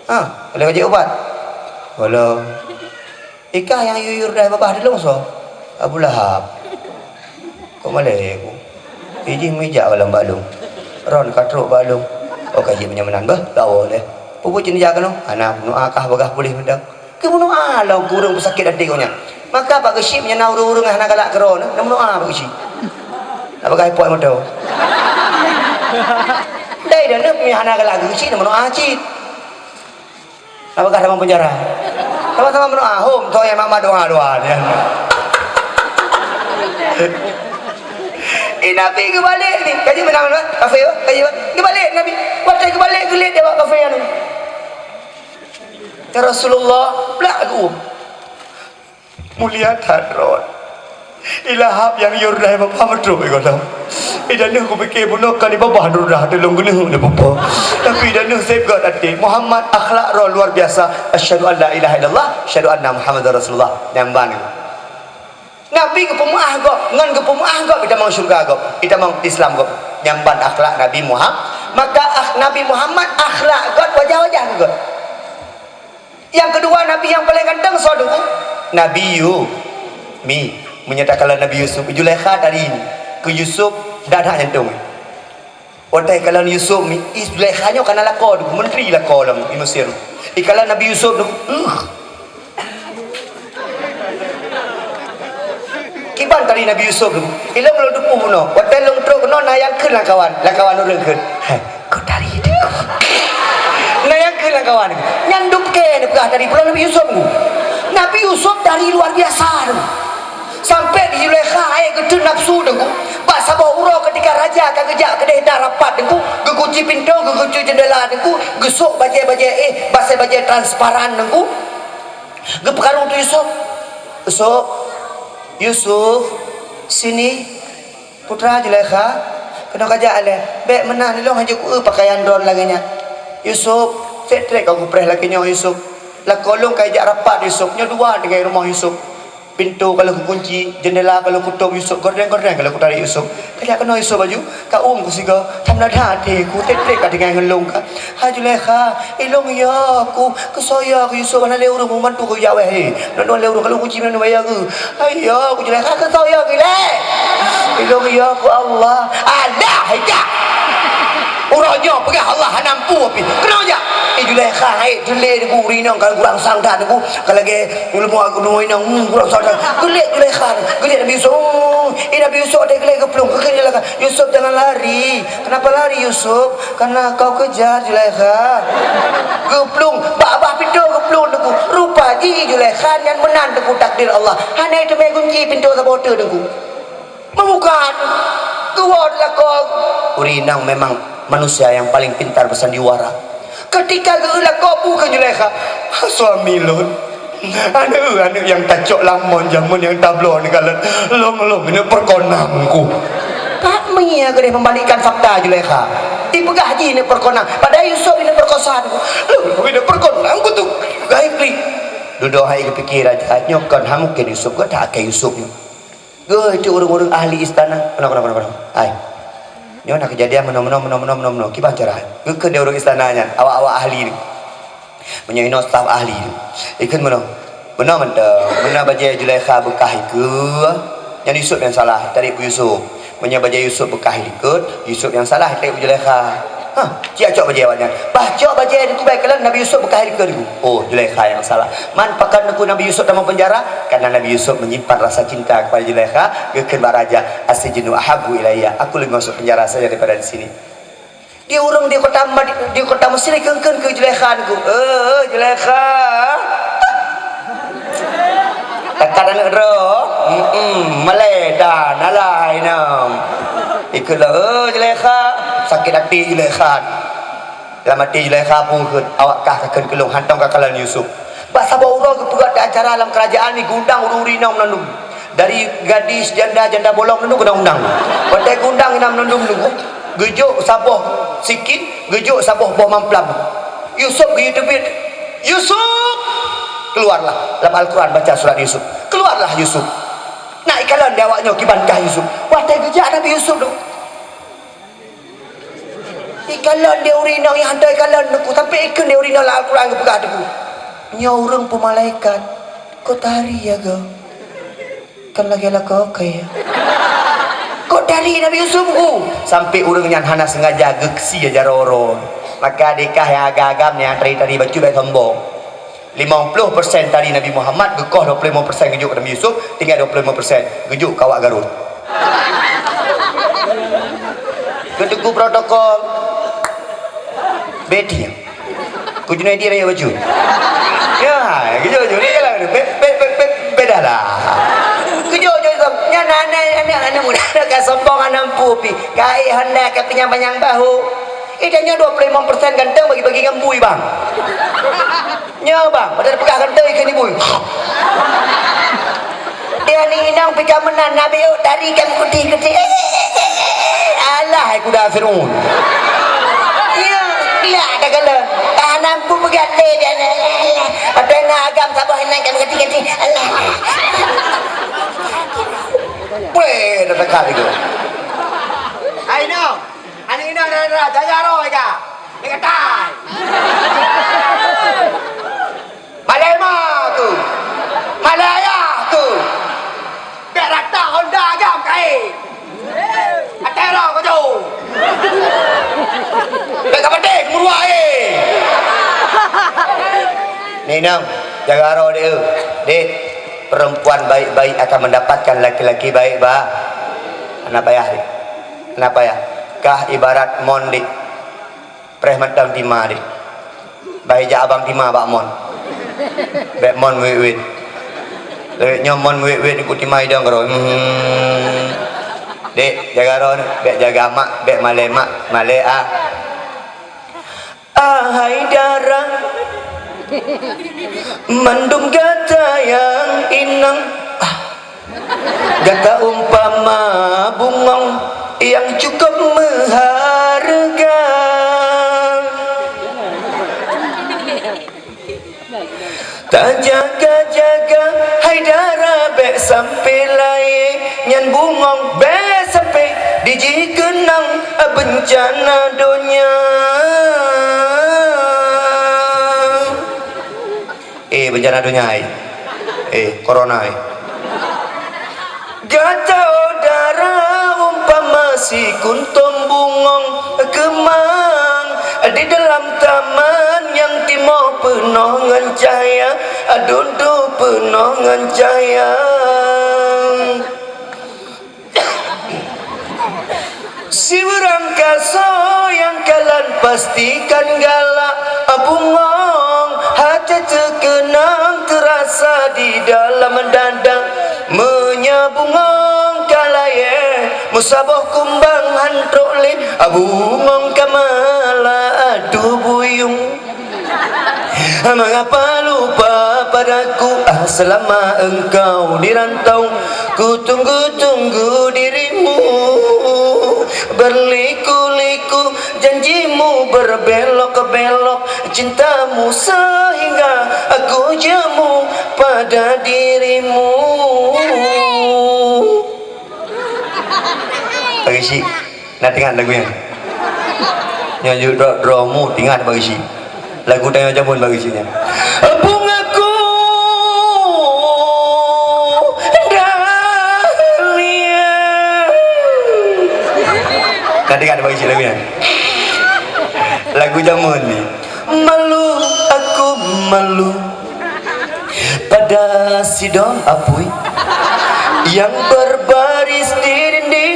Ha, lé ka jeuet ubat? Belum. Ikah nyang yue-yue rudai babah di lôn soe? Abu Lahab. Kok malèe ku? Ijih meujak lom bak lôn. Ron ka trok bak lôn. Oh, ka jeuet meunyoe meunan beuh, ka woe lé. Peue buet cit neujak keunoe? Hana, meunoe kah bagah puléh mantong. Keu meunoe lom keu ureueng peusakét até gobnyan. Maka bak geuchik meunyoe na ureueng-ureueng hana galak keudroe, na meunoe bak geuchik. Nak bagah ipot moto. Dai dan neup mi hana galak geuchik, na meunoe cit. Nak bagah dalam penjara. Sama-sama meunoe, hom, toh ya mak doa-doa dia. Eh, Nabi geubalek ni. Kaji beuna, beuna? Kafé, ba? Kaji, ba? Geubalek Nabi. Watèe geubalek, geulet di awak kafé nyan. "Ya Rasulullah," plak geuuem. "Mulia that droe. I Lahab nyang yue rudai babah meutrok i gohlom. I dan neuh kupike bunoe kan i babah rudai teulông geuneuk neupeupeu. Tapi i dan neuh sép göt até. Muhammad akhlak droe luar biasa. Asyhadu an la ilaha illallah, asyhadu anna Muhammadar Rasulullah." Nyan ban. Nabi geupeumeu'ah gob, ngon geupeumeu'ah gob itamong syeuruga gob, itamong Islam gob. Nyan ban akhlak Nabi Muhammad. Maka ah, Nabi Muhammad akhlak göt, wajah-wajah göt. Nyang keudua, Nabi nyang paleng ganteng soe teungku? Nabi Yu-, mi. Meunyoe takalon Nabi Yusuf, Zulaikha tari ni. Keu Yusuf, dak that nyantong. Watèe ikalon Yusuf mi, Zulaikha nyoe kana lakoe teungku, menteri lakoe lam di Mesir. Ikalon Nabi Yusuf teungku, uh. Kiban tari Nabi Yusuf teungku. Ilôn lôn teupeu bunoe. Watèe lôn trok keunoe na nyang kheun lam kawan, lam kawan ureueng kheun. Hai, kok tari teungku. Na nyang kheun lam kawan. Nyan dum kèe neupeugah tari pulo Nabi Yusuf teungku. Nabi Yusuf tari luar biasa teungku. Sampai di Zulaikha hai geuteun nafsu teungku. Bak saboh uroe ketika raja ka geujak keudeh na rapat teungku, geukunci pintoe, geukunci jeundela teungku, geusok bajèe-bajèe, eh, bajèe-bajèe transparan teungku. Geupeukaru tu Yusuf. Yusuf, Yusuf, sini. Putra Zulaikha, keunoe kajak lé. Bèk meunan, ilôn hana ku eu pakaian droen lagèe nyan. Yusuf, trek-trek ka kupreh lagèe nyoe Yusuf. Lakoe lôn ka ijak rapat Yusuf, nyoe dua tinggai rumoh Yusuf. Pintoe ka lheueh kukunci, jeundela ka lheueh kutôp Yusuf, gorden-gorden ka lheueh kutarék Yusuf. Kajak keunoe Yusuf aju, ka uem kusigoe, tham na that até ku, trek-trek ka tinggai ngon lôn ka. Hai Zulaikha, ilôn yo ku, keusoe yo ku Yusuf, hana lé ureueng membantu ku jak wéh. Nyoe lé ureueng ka lôn kunci nyoe wéh yo ku. Hai yo ku Zulaikha, keusoe yo ku lé. Ilôn yo ku Allah. Alah, hai jak. Uroe nyoe peugah Allah hana mampu pih. Keunoe jak. Eh, Zulaikha, hai, teulé ku ureueng inong ka kurang sang that ku. Ka lagèe ulama, ulama inong, hmm, kurang sang that. Geuliek Zulaikha, geuliek Nabi Yusuf. Hmm, eh, Nabi Yusuf ada geuliek geuplueng. Keu Zulaikha, Yusuf jangan lari. Kenapa lari Yusuf? Karena kau kejar Zulaikha. Geuplueng, bak babah pintoe geuplueng teungku. Rupa jih Zulaikha nyan meunan teungku takdir Allah. Hana teumé gunci pintoe saboh teuk teungku. Meubuka teungku. Geuwoe di lakoe. Ureueng inong memang manusia yang paling pintar bersandiwara. Ketika geueu lakoe bu keu Zulaikha, suami lôn. Aneuk, aneuk nyang tacok lam mon jameun nyang tabloe neukalon, lôn, lôn keuneuk peukonang ku. Pat meuiya keudeh membalikkan fakta Zulaikha. Ipeugah jih keuneuk peukonang, padahai Yusuf keuneuk peukosa ku. Lôn, lôn keuneuk peukonang ku tu. Peugah iklik. Dudoe hai geupike raja, nyoe kon hana mungken Yusuf, geutak akai Yusuf nyoe. Geuh itu ureueng-ureueng ahli istana. Keunoe, keunoe, keunoe, keunoe. Hai. Nyoe na keujadian meunoe, meunoe, meunoe. Kiban cara? Geukheun di ureueng istana nyan, awak-awak ahli ni. Meunyoe inoe staf ahli ni. Ikheun meunoe. Meunoe mantong. Meunoe bajèe Zulaikha beukah ikeue. Nyan Yusuf nyang salah, tarék keu Yusuf. Meunyoe bajèe Yusuf beukah ilikot, Yusuf nyang salah, tarék keu Zulaikha. Hah, cok bajèe awak nyan. Bah cok bajèe teungku, bèk kalon Nabi Yusuf beukah ilikot teungku. Oh, Zulaikha nyang salah. Man pakon teungku Nabi Yusuf tamong peunjara? Karena Nabi Yusuf menyimpan rasa cinta kepada Zulaikha, geukheun bak raja, "As-sijnu ahabbu ilayya." Aku lebih masuk penjara saja daripada di sini. Di ureueng di kota Mad-, di kota Mesir kheun-kheun keu Zulaikha teungku. "Eh, Zulaikha." Takat aneuk droe. Hmm, malèe dan alai nam. Ikheun lah, "Eh, Zulaikha." Sakét até Zulaikha. Lam até Zulaikha peue kheun, "Awak kah ka kheun keu lôn, hantom ka kalon Yusuf." Bak saboh uroe geupeugöt acara lam keurajeuen nyan, geuundang ureueng-ureueng inong meunan dum. Dari gadis, janda, janda bolong meunan dum geuundang. Watèe geuundang inong meunan dum nunggu, geujok saboh sikin, geujok saboh boh mamplam. Yusuf geuyue teubiet. Yusuf! Keluarlah. Lam Al-Quran baca surat Yusuf. Keluarlah Yusuf. Nak ikalon di awak nyoe kiban kah Yusuf. Watèe geujak Nabi Yusuf tu. Ikalon di ureueng inong nyang hantom ikalon teungku, sampai ikheun di ureueng inong lam Al-Quran geupeugah teungku. Nyoe ureueng peue malaikat, kok tari ya geuh? Kan lagèe lakoe kèe. Kok tari Nabi Yusuf ku? Sampai ureueng nyan hana sengaja geukeusi jaroe uroe. Maka adékah nyang agam-agam nyang tari-tari bacut bèk sombong. Limong ploh persen tari Nabi Muhammad, geukoh dua ploh limong persen geujok keu Nabi Yusuf, tinggai dua ploh limong persen geujok keu awak Garut. Keu teungku protokol. Beti. Keu Junaidi raya baju. Ya, geujok-jok ni lah. Be-, be-, be-, be-, beda lah. Geujok-jok, nyan aneh. Mudah ka sombong aneuk pu pih. Ka ék honda ka panyang-panyang bahu. Eh, dan nyoe dua puluh lima persen ganteng bagi-bagi ngon bui, bang. Nyoe, bang, pada peugah ganteng ikeu ni bui. Dia ni inong pih ka meunan, Nabi, oh, tari ka meukuti-kuti. Alah, hai kuda Fir'aun. Ya, gelak dah kala. Tahan ampu peugah lé dia ni. Ada na agam saboh inong ka meukuti-kuti. Alah. Weh, dah dekat itu. Hai, no. Aneuk inong dara, jaga roh, ya. Dekat tai. Malai ma tu. Malai ayah tu. Bèk rata honda agam kai. Atai roh kau jauh. Bèk ka peudeh, meuruak, eh. Ni, Nong, jaga roh dek, eh. Dek, perempuan baik-baik akan mendapatkan laki-laki baik, bah. Hana payah, Dek. Hana payah. Kah ibarat mon, Dek. Preh mantong tima, Dek. Bah ijak abang tima bak mon. Bèk mon wét-wét. Lewat nyoe mon wét-wét, ku tima idong keudroe. Hmm. Dek, jaga roh, Dek. Bèk jaga mak, bèk malèe mak, malèe ah. Ahai dara, mandum gata nyang inong, ah, gata umpama bungong nyang cukup meuhareuga. Tajaga-jaga hai dara, bèk sampoe lahé nyan bungong, bèk sampoe jih keunong beuncana donya. Eh, beuncana donya, eh. Eh, corona, eh. Gata dara umpama sikuntom bungong keumang di dalam taman nyang timoh peunoh ngon cahya, dudu peunoh ngon cahya. Sibeurang kasoe nyang kalon pastikan galak, bungong hana teukeunong teurasa di dalam dada. Meunyoe bungong ka lahé, meusaboh kumbang han trok lé, bungong ka malah adu buyong. Mengapa lupa padaku, ah, selama engkau di rantau? Ku tunggu-tunggu dirimu, berliku-liku janjimu, berbelok-belok cintamu, sehingga aku jemu pada dirimu. Bagi syik, na teuingat lagu nyan? Nyoe jeuet droe-droe mu teuingat bagi syik. Lagu tanyoe jameun bagi syik nyan. Bungaku dahlia. Na teuingat bagi syik lagu nyan? Lagu jameun ni. Malu, aku malu. Pada sidong apui yang berbaris di dinding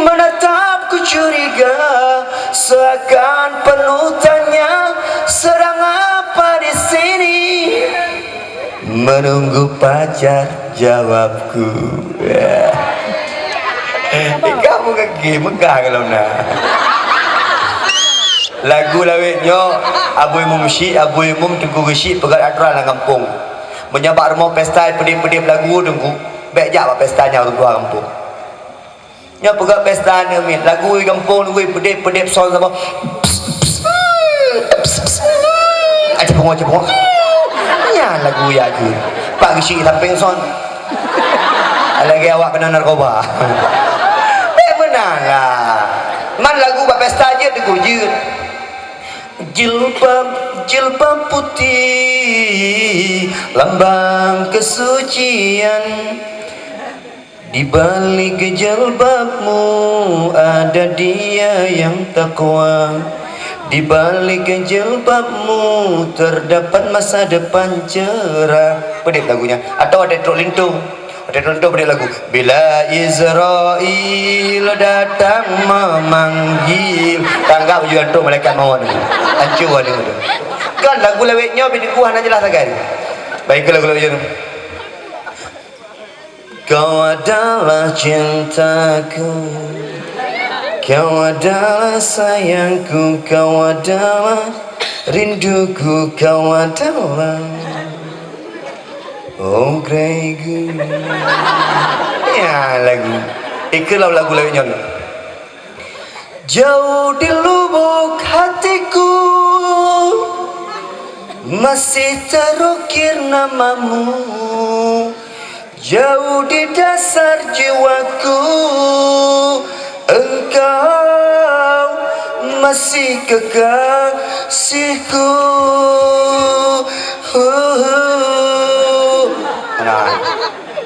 menatapku curiga, seakan penuh tanya, sedang apa di sini? Menunggu pacar, jawabku. Kamu kaki megah kalau na. Lagu lawét nyoe, Abu Imum Syik, Abu Imum Teungku Geuchik peugöt atra lam gampông. Meunyoe bak rumoh pesta peudép-peudép lagu Teungku, bèk jak bak pesta nyan ureueng tuha gampông. Nyoe peugöt pesta neumiet, lagu gampông Teungku peudép-peudép son saboh. Aci pungo, aci pungo. Nyan lagu ya ke. Pak Geuchik sampéng son. Lagèe awak kena narkoba. Bèk meunan lah. Man lagu bak pesta jeuet Teungku jeuet. Jilbab, jilbab putih, lambang kesucian. Di balik jilbabmu ada Dia yang takwa. Di balik jilbabmu terdapat masa depan cerah. Peudép lagu nyan. Atawa watèe trok linto. Watèe trok linto peudép lagu. Bila Israel datang memanggil. Tanggap baju antok malaikat maut. Hancô hati tu. Kan lagu lawét nyoe bit dikuah hana jeulaih sagai. Baik, lagu lawét nyoe. Kau adalah cintaku, kau adalah sayangku, kau adalah rinduku, kau adalah, oh, Grey Goose. Ya, lagu. Ikeu lagu-lagu nyan. Jauh di lubuk hatiku masih terukir namamu. Jauh di dasar jiwaku, engkau masih kekasihku. Nah,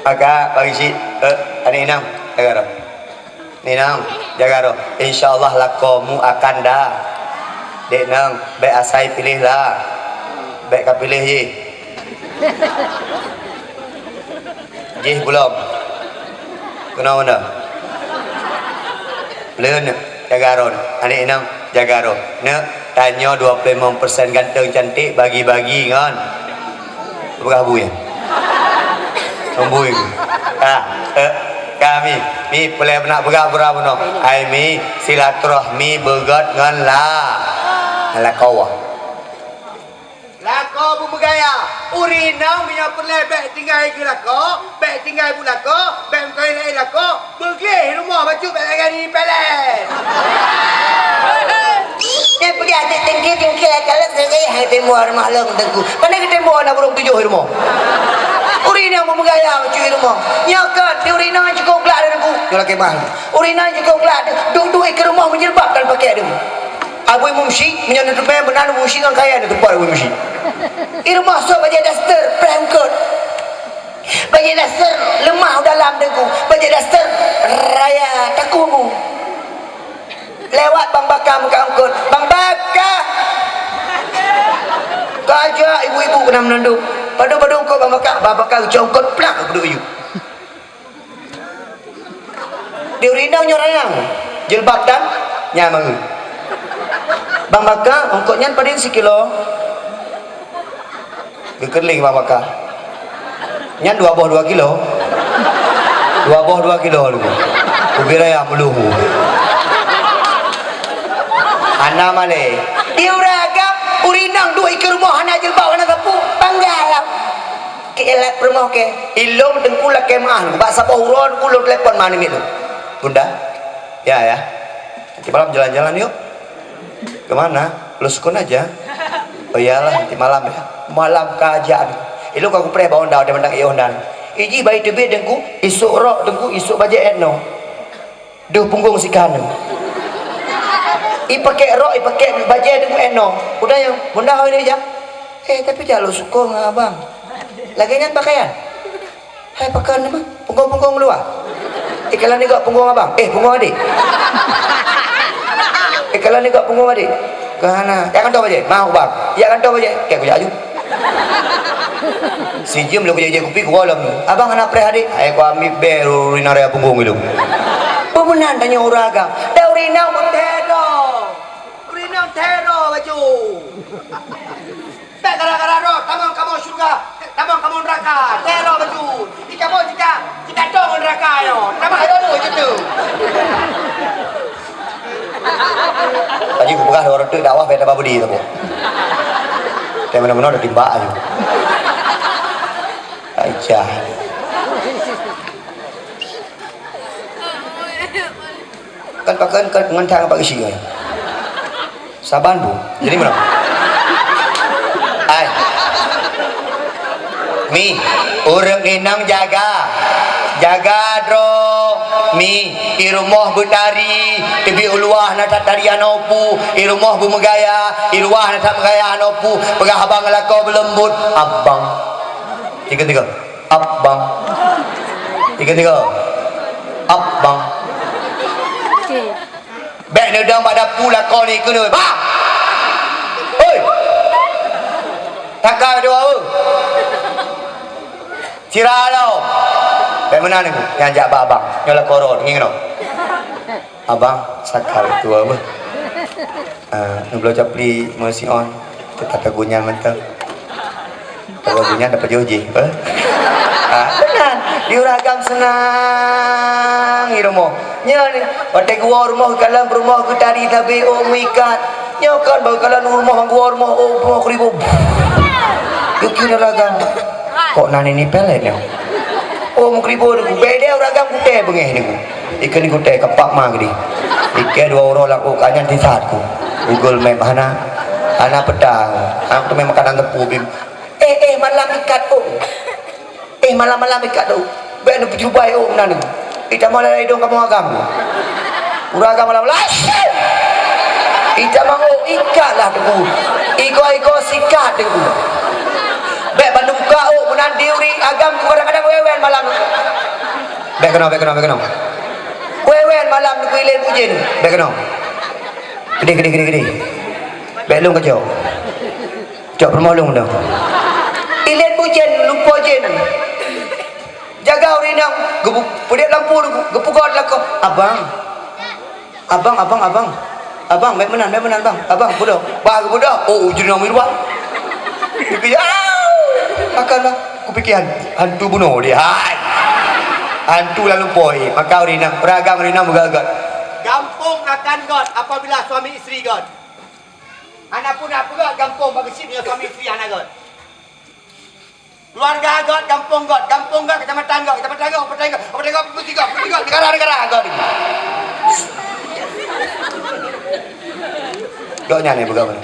maka bagi si, eh, aneuk inong, dengar. Ni nang, jaga roh. Insya Allah lakoe mu akan da. Dek nang, bèk asai piléh la. Bèk ka piléh jih. Jih gulom. Keunoe meunoe. Bleuen, jaga roh. Aneuk inong, jaga roh. Neuk, tanyoe dua puluh lima persen ganteng cantik bagi-bagi ngon. Peugah bui. Membui. Ah, eh, kami, mi peureulèe nak peugah pura bunoe. Ai mi, silaturahmi beugöt ngon la. Lakoe. Lakoe beumeugaya. Ureueng inong meunyoe peureulèe bèk tinggai keu lakoe, bèk tinggai bu lakoe, bèk meukawen laén lakoe. Beugleh rumoh bacut bak lagèe nyan pelet. Nyan peugah teuk tinggi-tinggi kalon sagai hai timoh rumoh lôn teungku. Pane geutimoh na burông tujoh rumoh. Ureueng inong meugaya bacut rumoh. Nyoe kon di ureueng inong cukôp glak teungku. Nyoe lakèe mah. Ureueng inong cukôp glak duek-duek ikeue rumoh meujilbab tan pakèk teungku. Abu Imum Syik, meunyoe neuteumé meunan Abu Imum Syik ngon kaya neutumpot Abu Imum Syik. I rumoh sôk bajèe daster preh eungkôt. Bajèe daster leumah u dalam teungku, bajèe daster raya takue bu. Lewat Bang Baka meuka eungkôt, "Bang Baka!" Ka jak ibu-ibu keunan meunandum. Padum-padum eungkôt Bang Baka, Bang Baka geucok eungkôt plak keu peuduek yup. Di ureueng inong nyoe rayang, jilbab dan nyan mangat. Bang Baka, eungkôt nyan padum sikilo? Geukeureuleng Bang Baka. Nyan dua boh dua kilo. Dua boh dua kilo lom. Ubé raya meuluhu. Hana malèe. Di ureueng agam, ureueng inong duek ikeue rumoh hana jilbab hana sapeue, bangga lom. Keu ilat peurumoh kèe, ilôn teungku lakèe meu'ah bak saboh uroe teungku lôn telepon ma aneuk miet lôn. Bunda, ya, ya. Nanti malam jalan-jalan yuk. Ke mana? Lu sukun aja. Oh iyalah, nanti malam ya. Malam ka jak. Ilôn ka kupreh bak Honda, watèe mantong ék Honda. Iji bayi teubiet teungku, isuk rok teungku, isuk bajèe ètno. Deuh punggong sikan. Ipakèk rok, ipakèk bajèe teungku ètno. Udah ya, Bunda hôi ni jak. Eh, tapi jak lôn sukon ngon abang. Lagèe nyan pakaian. Hai pakon mah, punggong-punggong meuluwa. Ikalon nigok punggong abang, eh, punggong adék. Ikalon nigok punggong adék. Keuhana, jak kantô bajèe, mau bang. Jak kantô bajèe, kèe kujak aju. Sijeuem lé kujak-jak kupi kuwoe lom. Abang hana preh adék, hai kuambi bèe rinang raya punggong ilôn. Peue meunan tanyoe ureueng agam. Dan ureueng inong pun tero. Ureueng inong tero baju. Bèk gara-gara droe tamong kamoe syeuruga, tamong kamoe neuraka, teuh droe bacut. Di kamoe jika, jika dong neuraka nyoe, tamah lôn nyoe situ. Haji kupeugah dua ratus dakwah bèk tabah budi saboh. Tapi meunoe-meunoe dah timbak aju. Aisyah. Kan pakai kan ngon thang apa isi kan? Saban bu. Jadi mana? Ai. Mi, ureueng inong jaga. Jaga droe. Mi, i rumoh beutari, teubiet u luwa na that tari hana upu, i rumoh beumeugaya, i luwa na that meugaya hana upu, peugah abang lakoe beuleumbot, abang. Tiga-tiga. Abang. Tiga-tiga. Abang. Bèk neudong bak dapu lakoe ni keunoe. Bang! Hoi! Taka dua, hoi! Sira lo. Bèk meunan aku. Nyang jak bak abang. Nyoe lakoe ro, ngieng no. Abang, sakal tua beuh. Ah, neubloe capli meusiôn, teutap tagunyan mantong. Tagunyan dapat jih, beuh. Ah, beuna. Di ureueng agam seunang i rumoh. Nyan, watèe geuwoe rumoh, kalon rumoh geutari sabé, ôk meuikat. Nyoe kon bak kalon rumoh, geuwoe rumoh, ôk rumoh keuribuk. Geukheun ureueng agam. Kok na nini pelet nyoe? Ôk meukeuribuk nyoe. Bèk deh ureueng agam gutèe beungèh nyoe. Ikheun gutèe kapak ma geudeh. Ikheun dua uroe lam ôk, ka nyan sisat ku. Google Map hana. Hana peta. Hana peuteumèe makanan teupeu bim. Eh, eh, malam ikat ôk. Eh, malam-malam ikat tu. Bèk neupeucuba ôk meunan tu. Itamong lam idông kamoe agam. Ureueng agam malam, "Lasyeuh!" Itamong ôk, ikat lah teungku. Igoe-igoe sikat teungku. Bèk bandum buka ôk meunan di ureueng agam tu kadang-kadang wewen malam. Bèk keunoe, bèk keunoe, bèk keunoe. Wewen malam tu ilèe bujén. Bèk keunoe. Keudéh, keudéh, keudéh, keudéh. Bèk lôn kacok. Cok peurumoh lôn dong. Ilèe bujén, lupo jén. Jaga ureueng inong, geubu-, peudeh lampu, geupeugöt lakoe, "Abang. Abang, abang, abang. Abang, bèk meunan, bèk meunan, bang. Abang, peudong." Bah, geupeudong. Oh, ujeuen nyoe mirwah. Kupiké, "Au!" Makanlah. Kupiké han-, hantu bunoe dia. Hai. Hantu lalu poi. Maka ureueng inong, ureueng agam ureueng inong meugöt-göt. Gampông akan göt apabila suami isteri göt. Hana peue na peugöt gampông bak geuchik meunyoe suami isteri hana göt. Keuluwarga göt, gampông göt, gampông göt, kecamatan göt, kecamatan göt, kabupaten göt, kabupaten göt, provinsi göt, provinsi göt, negara, negara göt. Göt nyan nyang peugöt.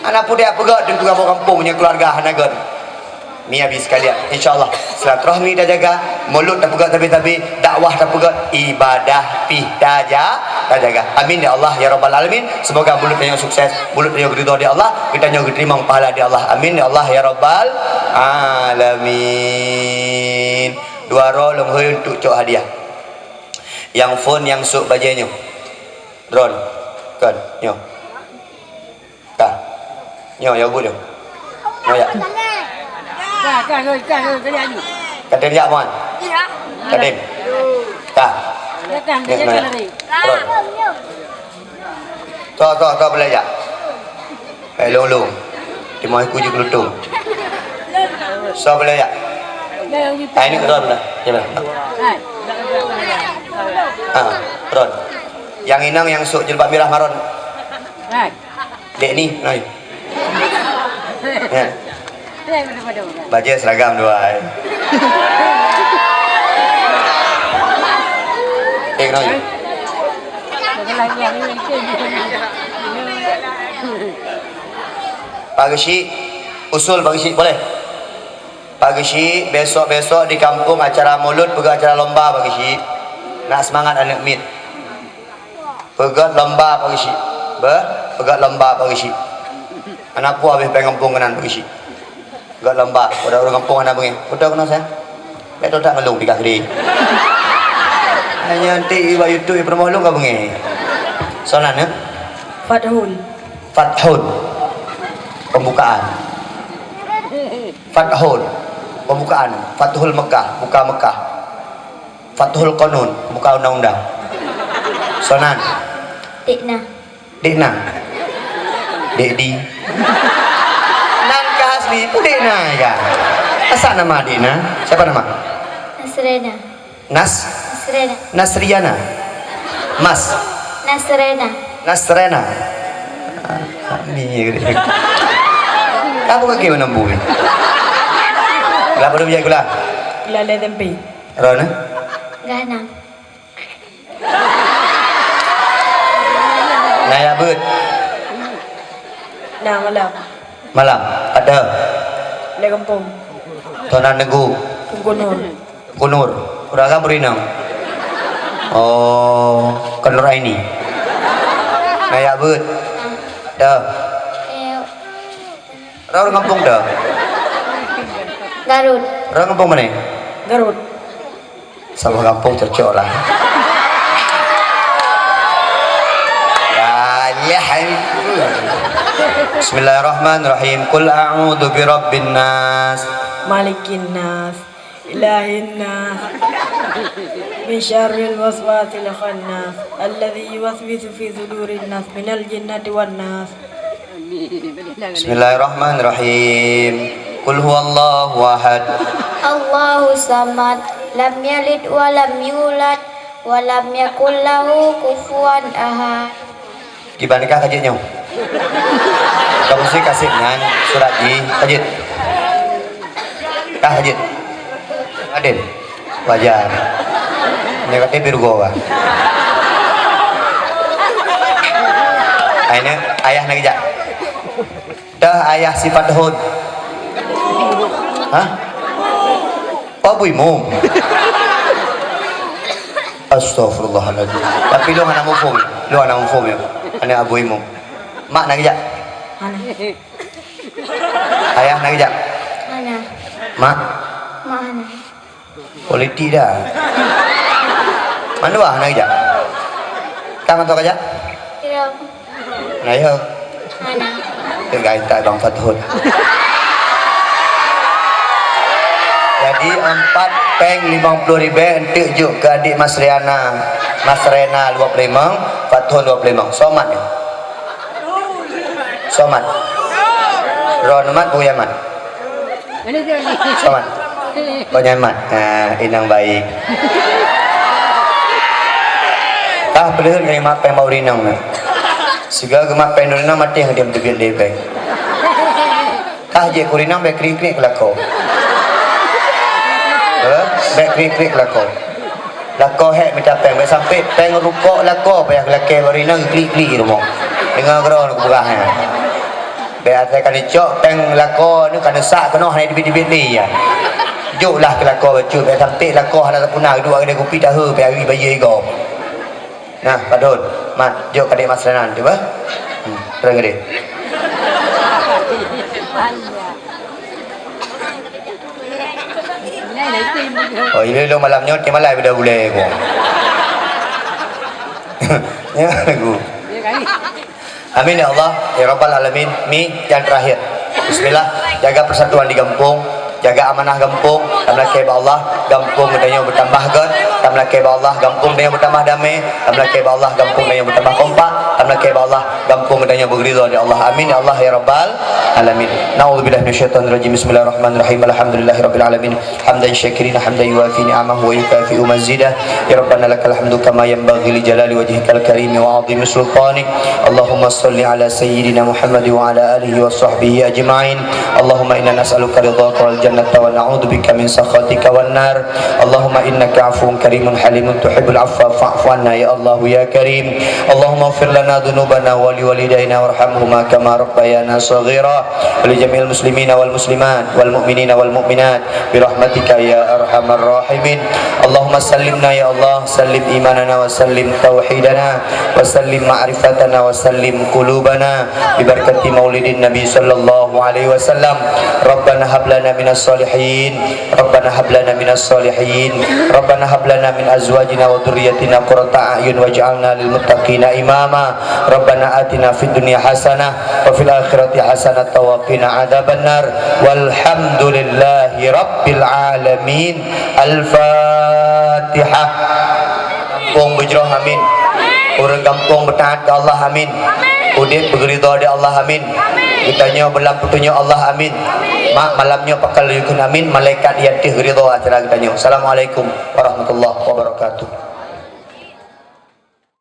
Hana peue na peugöt di gampông meunyoe keuluwarga hana göt. Mi abi sekalian, insya Allah, silaturahmi tajaga, mulut tapeugöt sabe-sabe, dakwah tapeugöt, ibadah pih taja-, tajaga. Amin ya Allah ya rabbal alamin. Semoga mulut tanyoe sukses, mulut tanyoe geuridha di Allah, geutanyoe geuteurimong pahala di Allah. Amin ya Allah ya rabbal alamin. Dua droe lôn hôi untuk cok hadiah. Nyang phôn nyang sôk bajèe nyoe. Droen. Kon, nyoe. Ka. Nyoe, ya, bu nyoe. Nyoe, ya. Ka, ka, ka, ka, ka, ka, ka. Ka tem, ya, Mon? Ka tem. Ka. Nyoe, nyoe, ya. Terus. Toh, toh, toh, boleh, ya. Eh, long, long. Di mah ku je gelutung. So, boleh, ya. Ah, ini keron dah. Ya, betul. Ah, keron. Nyang inong nyang sôk jilbab mirah maron. Dek ni, noi. Ya. Bajèe seragam dua ai. Eh, noi. Pak Geuchik, usul Pak Geuchik, boleh? Pak Geuchik, besok-besok di kampung acara mulod, peugah acara lomba Pak Geuchik. Nak semangat aneuk miet. Peugöt lomba Pak Geuchik. Beh, peugöt lomba Pak Geuchik. Hana peue habéh péng gampông keunan Pak Geuchik. Peugöt lomba, pada ureueng gampông hana beungèh. Beutôi keunoe, sayang? Beutôi that ngon lôn pih ka keudéh. Hanya nanti bak YouTube peurumoh lôn ka beungèh. Soe nan, ya? Fathul. Fathul. Pembukaan. Fathul. Pembukaan. Fathul Mekah. Buka Mekah. Fathul Qanun, buka undang-undang. Soe nan? Dek na. Dek na. Dek di. Nan ka asli pun Dek na ya. Asal nama Dek na? Siapa nama? Nasrena. Nas? Nasrena. Nasriana. Mas. Nasrena. Nasrena. Ni. Kamu kaki menempuh ni. Kenapa dia bijak gula? Gula le tempe. Rona? Gana. Naya beuet. Na malam. Malam. Ada. Le gampông. Tona negu. Tunggu Nur. Kunur. Urang kan berinang. Oh, Kenur Aini. Naya beuet. Ada. Rau gampông dah. Garut. Rau gampông mana? Garut. Sama gampông cocok lah. Ya, ya. Bismillahirrahmanirrahim. Qul a'udzu birabbin nas. Malikin nas. Ilahin nas. Min syarril waswasil khannas. Alladzi yuwaswisu fi sudurin nas. Minal jinnati wan nas. Bismillahirrahmanirrahim. Qul huwallahu ahad. Allahu samad. Lam yalid wa lam yulad, wa lam yakul lahu kufuwan ahad. Kiban kah ka jeuet nyoe? Ka musik kaseb nyan, surat jih ka jeuet. Kah ka jeuet? Aden. Wajar. Nyoe ka teubiet rugoe bah. Akhirnya ayah na geujak. Dah ayah si Fathon. Hah? Pak Bu Imum. Astagfirullahaladzim. Tapi lôn hana muphom, lôn hana muphom ya. Aneuk Abu Imum. Mak na geujak? Hana. Ayah na geujak? Hana. Mak? Mak hana. Politik dah. Mandua hana geujak? Kah mantong ka jak? Sidroe. Nah, ya. Hana. Teugai tak Bang Fathon. Jadi, empat péng limong puluh ribèe enteuk jok keu adik Masriana. Masrena dua puluh lima, Fathon dua puluh lima. Soe mat nyoe? Soe mat? Droeneuh mat, peue nyang mat? Soe mat? Oh, nyan mat. Ha, inong baik. Kah peuleuheut ngon mat péng bak ureueng inong na. Sigoe geumat péng ureueng inong maté diam teubiet lé péng. Kah jeuet keu ureueng inong bèk kriek-kriek keu lakoe. Eh, bèk kriek-kriek keu lakoe. Lakoe hék mita péng, bèk sampai péng rukok lakoe payah geulakèe bak ureueng inong geuklik-klik di rumoh. Deungoe keudroe keupeugah nyan. Bèk asai ka neucok péng lakoe nyoe ka neusak keunoe hana teubiet-teubiet lé ya. Joklah keu lakoe bacut, bèk sampai lakoe hana tapuna geuduek keudè kupi tahe payah geubi bayeue igoe. Nah, padon, mat, jok kadek Mas Renan cuba. Hmm, terang gede. Oh, ini lo malam nyoe, tiap malam beda gulai aku. Ya, aku. Amin ya Allah, ya Rabbal Alamin. Mi, yang terakhir. Bismillah, jaga persatuan di gampông, jaga amanah gampông, tameulakèe bak Allah, gampông geutanyoe beutambah gèt, tameulakèe bak Allah, gampông geutanyoe beutambah damé, tameulakèe bak Allah, gampông geutanyoe beutambah kompak, tameulakèe bak Allah, gampông geutanyoe beugeurido di Allah. Amin ya Allah ya Rabbal Alamin. Na'udzubillahi minasyaitonirrajim. Bismillahirrahmanirrahim. Alhamdulillahirabbil alamin. Hamdan syakirin, hamdan yuwafi ni'amahu wa yukafi'u mazidah. Ya Rabbana lakal hamdu kama yanbaghi li jalali wajhikal karimi wa 'azimi sultanik. Allahumma shalli ala sayyidina Muhammad wa ala alihi wa sahbihi ajma'in. Allahumma inna nas'aluka ridhaka wal jannata wa na'udzubika min sakhatika wan nar. Allahumma innaka 'afuwun karimun halimun tuhibbul 'afwa fa'fu 'anna ya Allah ya Karim. Allahumma ighfir lana dzunubana wa liwalidaina warhamhuma kama rabbayana shaghira. Wa li jami'il muslimina wal muslimat wal mu'minina wal mu'minat. Birahmatika ya arhamar rahimin. Allahumma sallimna ya Allah, sallim imanana wa sallim tauhidana wa sallim ma'rifatana wa sallim qulubana bi barakati maulidin Nabi sallallahu alaihi wasallam. Rabbana hab lana minas salihin. Rabbana hab lana minas salihin. Rabbana hab lana min azwajina wa dzurriyyatina qurrata a'yun waj'alna lil muttaqina imama. Rabbana atina fid dunya hasanah wa fil akhirati hasanah wa qina adzabannar. Walhamdulillahi rabbil alamin. Al-Fatihah. Gampông beujroh, amin. Ureueng gampông beutaat keu Allah, amin. Udép beugeurido di Allah, amin. Geutanyoe beulam peutunyok Allah, amin. Mak, malam nyoe pakon laju kheun amin, malaikat di ateueh geurido acara geutanyoe. Assalamualaikum warahmatullahi wabarakatuh.